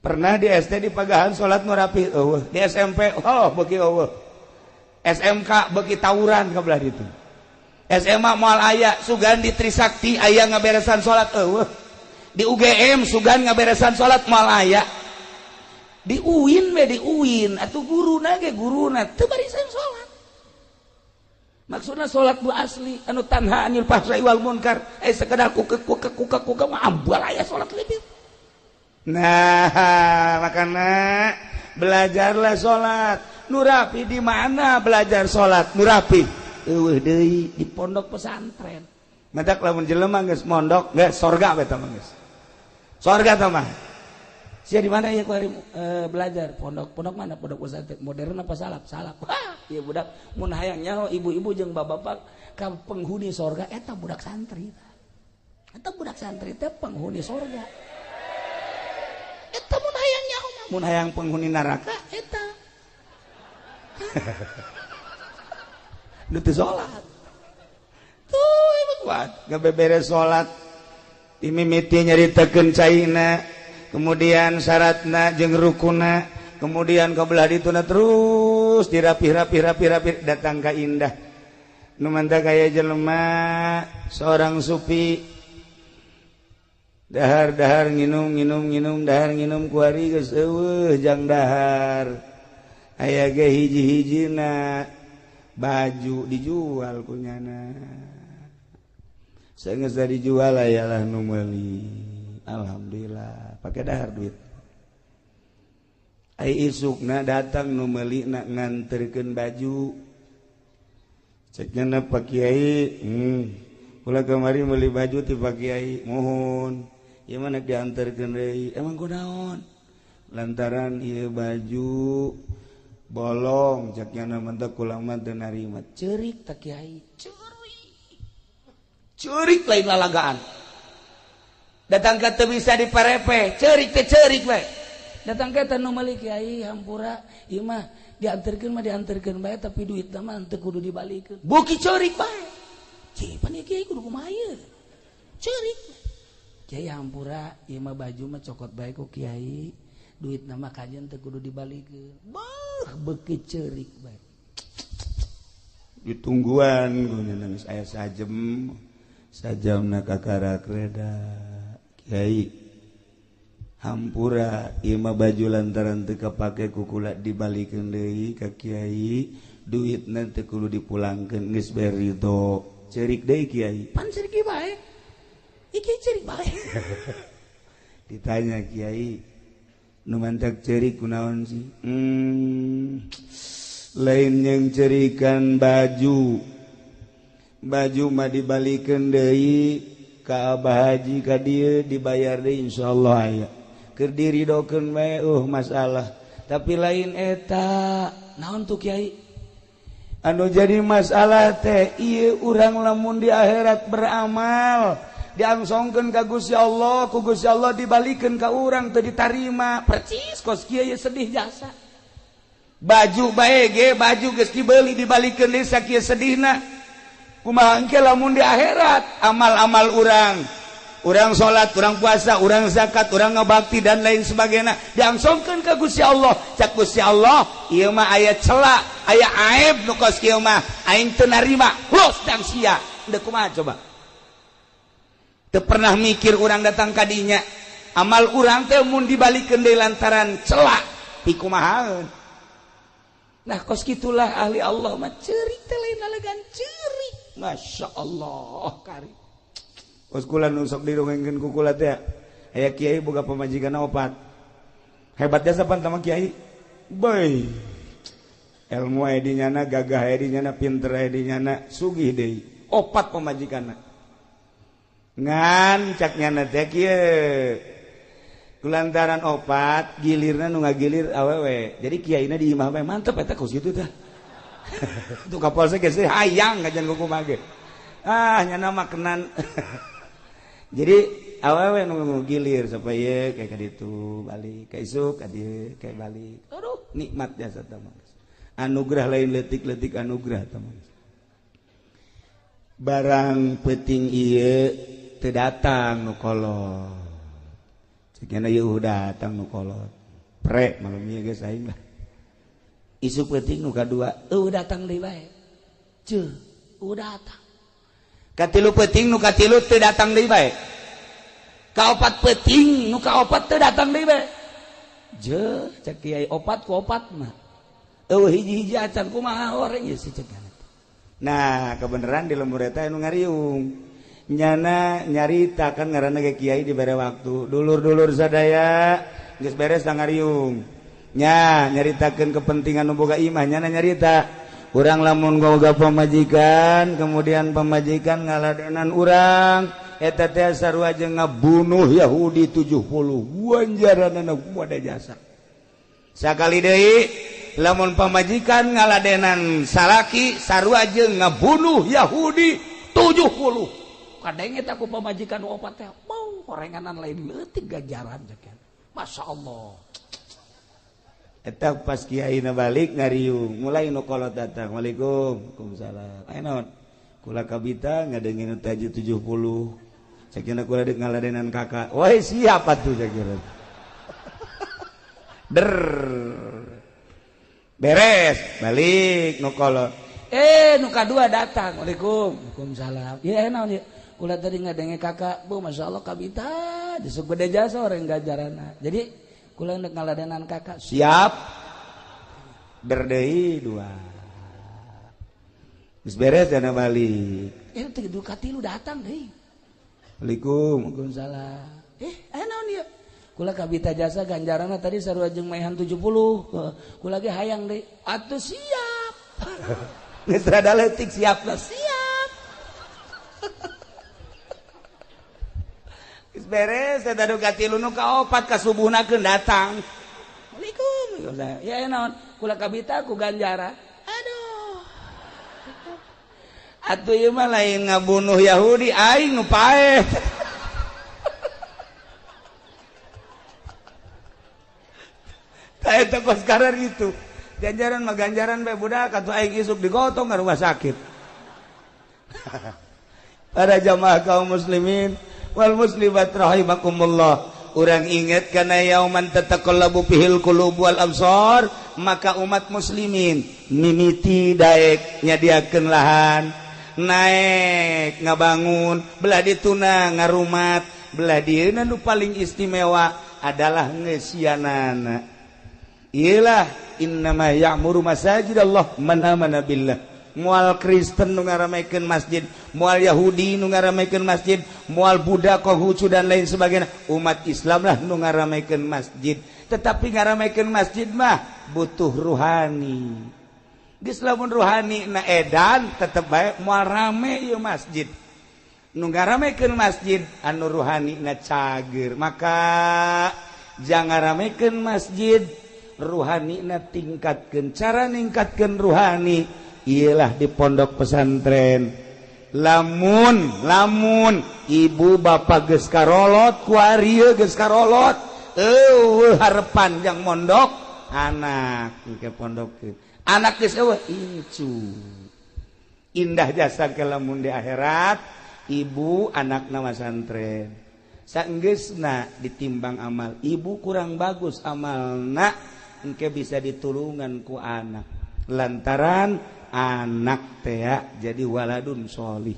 Pernah di SD di pagahan salat nu rapi eueuh, di SMP oh beuki eueuh. SMK beuki tawuran ka belah ditu. SMA moal aya, sugan di Trisakti aya ngaberesan salat eueuh. Di UGM sugan ngaberesan salat moal aya. Di UIN we di UIN atuh guruna ge guruna teu barisan salat. Maksudna salat bu asli anu tanha anil fahsai wal munkar, sekedar kukek kukek kukek kukek mah ambal aya salat lebih. Nah, makana belajarlah salat. Nu rapi di mana belajar salat? Nu rapi eueuh deui di pondok pesantren. Matak lamun jelema geus mondok geus sorga we tah mah geus. Sorga tah mah. Sia di mana ya ku hari belajar? Pondok, pondok mana? Pondok pesantren modern apa salaf? Salaf. Wah, ieu budak mun hayang nyaho ibu-ibu jeung bapak-bapak ka penghuni sorga eta budak santri. Eta budak santri teh penghuni sorga. Eta mun hayang nyaho mah mun hayang penghuni neraka eta. Nu teu salat. Tuh emang kuat ngabeberes salat. Dimimiti nyaritakeun caina, kemudian syaratna jeung rukuna, kemudian ka belah dituna terus dirapih-rapih-rapih-rapih datang ka indah. Nu mantap kaya jelema seorang sufi dahar-dahar nginum nginum nginum dahar nginum kuari geus eueuh jang dahar. Aya ge hiji-hijina baju dijual kunyana. Saenggeus dijual ayalah nu meuli. Alhamdulillah pakai dahar duit. Ai isukna datang nu meuli na nganterkeun baju. Cek nya Pak Kiai, kula kamari meuli baju ti Pak Kiai, muhun. Ieu mah nek dianterkeun deui. Emang kunaon? Lantaran ieu baju bolong, cek nya mah teh kula mah teu narima. Ceurik tah Kiai, ceurik. Ceurik lain lalagaan. Datang ke teu bisa diparepe, ceurik teh ceurik we. Datang ke teh nu meuli Kiai hampura, ieu mah dianterkeun mah dianterkeun bae tapi duitna mah teu kudu dibalikeun. Beuki ceurik bae. Cih, pan ieu Kiai kudu kumaha ieu? Ceurik. Kiai hampura, ieu mah baju mah cokot bae ku Kiai, duitna mah kajen teu kudu dibalikeun. Beuh, beuki ceurik bae. Ditungguan guna nangis aya sajem. Sajamna kakarak reda. Kiai hampura ieu mah baju lantaran teu kapake ku kula dibalikeun deui ka Kiai, duitna teu kudu dipulangkeun geus bae ridho. Ceurik deui Kiai. Pan ceurik bae. Iki ceurik bae. Ditanya Kiai, nu mantak ceurik kunaon sih? Lain yang cerikan baju. Baju mah dibalikeun deui ka Abah Haji ka dieu dibayar deui insyaallah aya. Keur diridokeun bae masalah. Tapi lain eta, naon tuh Kiai? Anu jadi masalah teh ieu urang lamun di akhirat beramal diangsongkeun ka Gusti Allah, ku Gusti Allah dibalikeun ka urang teu ditarima. Percis kos kieu sedih jasa. Baju bae ge baju geus dibeli dibalikeun deui sakieu sedihna. Kumaha engke lamun di akhirat amal-amal urang, urang salat, urang puasa, urang zakat, urang ngabakti dan lain sebagainya diangsongkeun ka Gusti Allah. Cak Gusti Allah, ieu mah aya cela, aya aib nu kos kieu mah aing teu narima. Los dang sia. Deuk kumaha coba? Teu pernah mikir urang datang ka dinya. Amal urang teh mun dibalikeun deui lantaran cela, pikumahaeun. Nah kos gitulah ahli Allah mah ceurik teh lain lalegan ceurik. Masya Allah kari. Kos kula nu sok didongengkeun ku kula teh aya kiai boga pamajikan opat. Hebat jasa pan tama kiai. Bae. Ilmu aya di nyana, gagah aya di nyana, pinter aya di nyana, sugih deui. Opat pamajikanna. Ngan cak nyana teh kieu. Kulantaran opat gilirna nu ngagilir awewe. Jadi kiaina di imah bae mantep eta kos kitu tah. Tuh kapal saya geus hayang ngajan kumaha ge. Ah nyana makanan. Jadi awewe nu gilir supaya kayak ka ditu balik, ka isuk ka dieu kayak balik. Aduh, nikmat jasa tah mah. Anugerah lain leutik-leutik anugerah tah mah. Barang peuting ieu teu datang nu kolot. Cekna ieu datang nu kolot. Pre malum ieu geus aing lah. Isuk peuting nu kadua eueuh datang deui bae. Ceuh, eueuh datang. Katilu peuting nu katilu teu datang deui bae. Kaopat peuting nu kaopat teu datang deui bae. Jeuh, cek kiai opat ku opat mah. Eueuh hiji-hiji acan kumaha horeng ieu si cek. Nah, kebenaran di lembur eta anu ngariung. Nyana nyarita kan ngaranna ge kiai dibere waktu. Dulur-dulur sadaya geus beres da ngariung. Nya nyaritakeun kepentingan nu boga imah nyana nyarita. Urang lamun boga pamajikan, kemudian pamajikan ngaladenan urang, eta teh sarua jeung ngabunuh Yahudi 70. Wanjaranana kumaha jasa. Sakali deui lamun pamajikan ngaladenan salaki sarua jeung ngabunuh Yahudi 70. Kadenge teh ku pamajikan opat teh mau horenganan lain leutik ganjaran cek. Masya Allah. Eta pas kiai na balik ngariung, mulai nu kolot datang. Waalaikum, waalaikumsalam. Aya naon? Kula kabita ngadengin taji 70. Cekina kula deuk ngaladenan kakak. Woi siap atuh cekina. Der. Beres, balik nu kolot. Nu kadua datang. Waalaikum, waalaikumsalam. Ieu naon ieu? Kula tadi ngadenge kakak, bu Masya Allah kabita, disuk gede jasa orang ganjarana. Jadi kula nek ngaladenan kakak, siap. Berdei dua. Geus beres dana balik. Teh du katilu datang deui. Waalaikum, waalaikumsalam. Aya naon ieu? Kula kabita jasa ganjarana tadi sarua jeung maehan 70. Kula ge hayang deui. Atuh siap. Geus rada leutik siap lah. Siap. Geus beres eta nu katilu nu kaopat ka subuhna keun datang. Waalaikum. Ya naon? Kula kabita ku ganjara. Aduh. Atuh ieu mah lain ngabunuh Yahudi aing nu paeh. Tah eta kos karar itu. Ganjaran mah ganjaran bae budak atuh aing isuk digotong ka rumah sakit. Para jamaah kaum muslimin wal muslimat rahimakumullah. Urang ingat kana yauman tataqallabu fihil qulub wal absar, maka umat muslimin mimiti daek nyadiakeun lahan, naek ngabangun, belah dituna ngarumat, belah dieuna nu paling istimewa adalah ngeusianana. Iyalah innama ya'muru masajidallah man amana billah. Moal Kristen nu ngaramekeun masjid, moal Yahudi nu ngaramekeun masjid, moal Buddha, Konghucu dan lain sebagainya. Umat Islam lah nu ngaramekeun masjid. Tetapi ngaramekeun masjid mah butuh ruhani. Geus lamun ruhani na edan tetep bae moal rame ieu masjid. Nu ngaramekeun masjid anu ruhani na cager. Maka jangan ngaramekeun masjid, ruhani na tingkatkeun. Cara ningkatkeun ruhani ialah di pondok pesantren. Lamun lamun ibu bapak geus karolot kuari geus karolot eueuh harepan jang mondok anak ke pondok anak geus eueuh incu indah jasa ke lamun di akhirat ibu anakna masantren saenggeusna ditimbang amal ibu kurang bagus amalna engke bisa ditulungan ku anak lantaran anak teh jadi waladun sholih.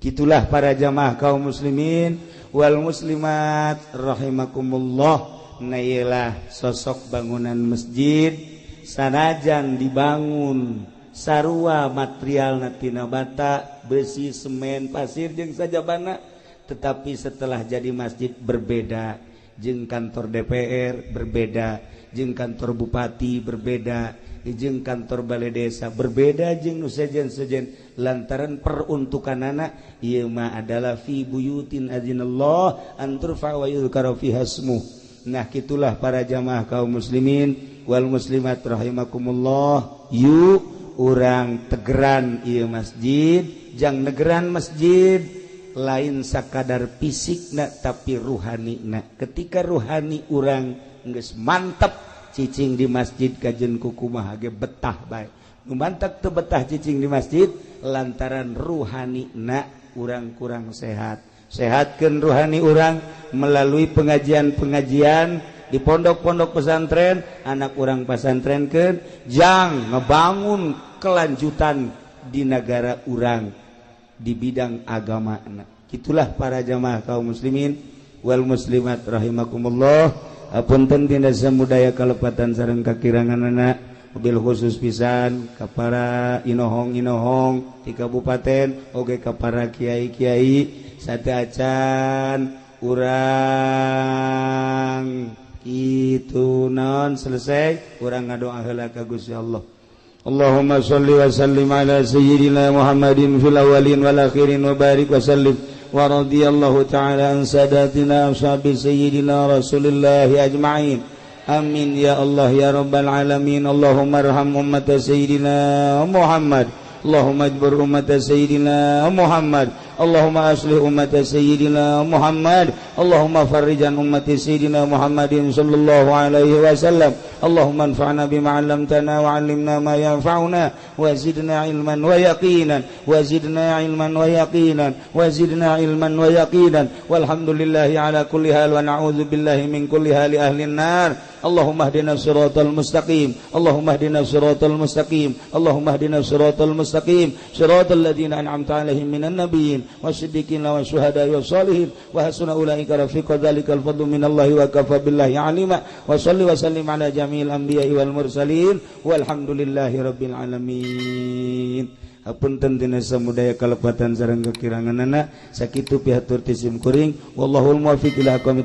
Gitulah para jamaah kaum muslimin wal muslimat rahimakumullah. Nailah sosok bangunan masjid, Sanajan dibangun sarua material tina bata, besi, semen, pasir jeung sajabana, tetapi setelah jadi masjid berbeda jeung kantor DPR, berbeda jeung kantor bupati, berbeda jeung kantor balai desa, berbeda jeung nu sejen-sejen, lantaran peruntukanana ieu mah adalah fi buyutin adzinallah an turfa wa yuzkara fiha ismuh. Nah, gitulah para jamaah kaum muslimin wal muslimat rahimakumullah. Yuk urang tegeran ieu masjid, jang negeran masjid lain sakadar fisik na, tapi ruhani na. Ketika ruhani urang geus mantep, cicing di masjid kajen kukumaha ge betah bae. Nu mantak teu betah cicing di masjid lantaran ruhani na urang kurang sehat. Sehatkeun ruhani urang melalui pengajian-pengajian di pondok-pondok pesantren, anak urang pasantrenkeun, jang ngebangun kelanjutan di negara urang di bidang agama. Itulah para jamaah kaum muslimin wal muslimat rahimakumullah. Apunten tina samudaya kalepatan sareng kakiranganana, mobil khusus pisan ka para inohong-inohong di kabupaten, oge ka para kiai-kiai. Sateuacan urang itu non selesai, urang ngadoa heula ka Gusti Allah. Allahumma sholli wa sallim ala sayyidina Muhammadin fil awwalin wal akhirin wa barik wa sallim wa radiyallahu ta'ala an sadatina ashabi sayyidina Rasulillah ajma'in. Amin ya Allah ya rabbal alamin. Allahumma arham ummat sayyidina Muhammad. Allahumma ajbur ummat sayyidina Muhammad. Allahumma aslih ummat sayyidina Muhammad. Allahumma farrijan ummat sayyidina Muhammadin sallallahu alaihi wasallam. Allahumma anfa'na bima 'allamtana wa 'allimna ma yanfa'una wa zidna ilman wa yaqinan wa zidna ilman wa yaqinan wa zidna ilman wa yaqinan. Walhamdulillahi ala kulli hal wa na'udzu billahi min kulli hali ahli an-nar. Allahumma hdina siratal mustaqim. Allahumma hdina siratal mustaqim. Allahumma hdina siratal mustaqim. Siratal ladzina an'amta 'alaihim minan nabiyyin wasiddiqina wasyuhada'i wassalihin wa hasuna ulaika rafiqa. Dzalikal fadlu minallahi wa kafa billahi alima. Wa shalli wa sallim ala jami'il anbiya'i wal mursalin walhamdulillahi rabbil alamin. Hapunten tina samudaya kalepatan sareng kekiranganana, sakitu pihatur ti sim kuring, wallahul muwaffiq ila aqwamit.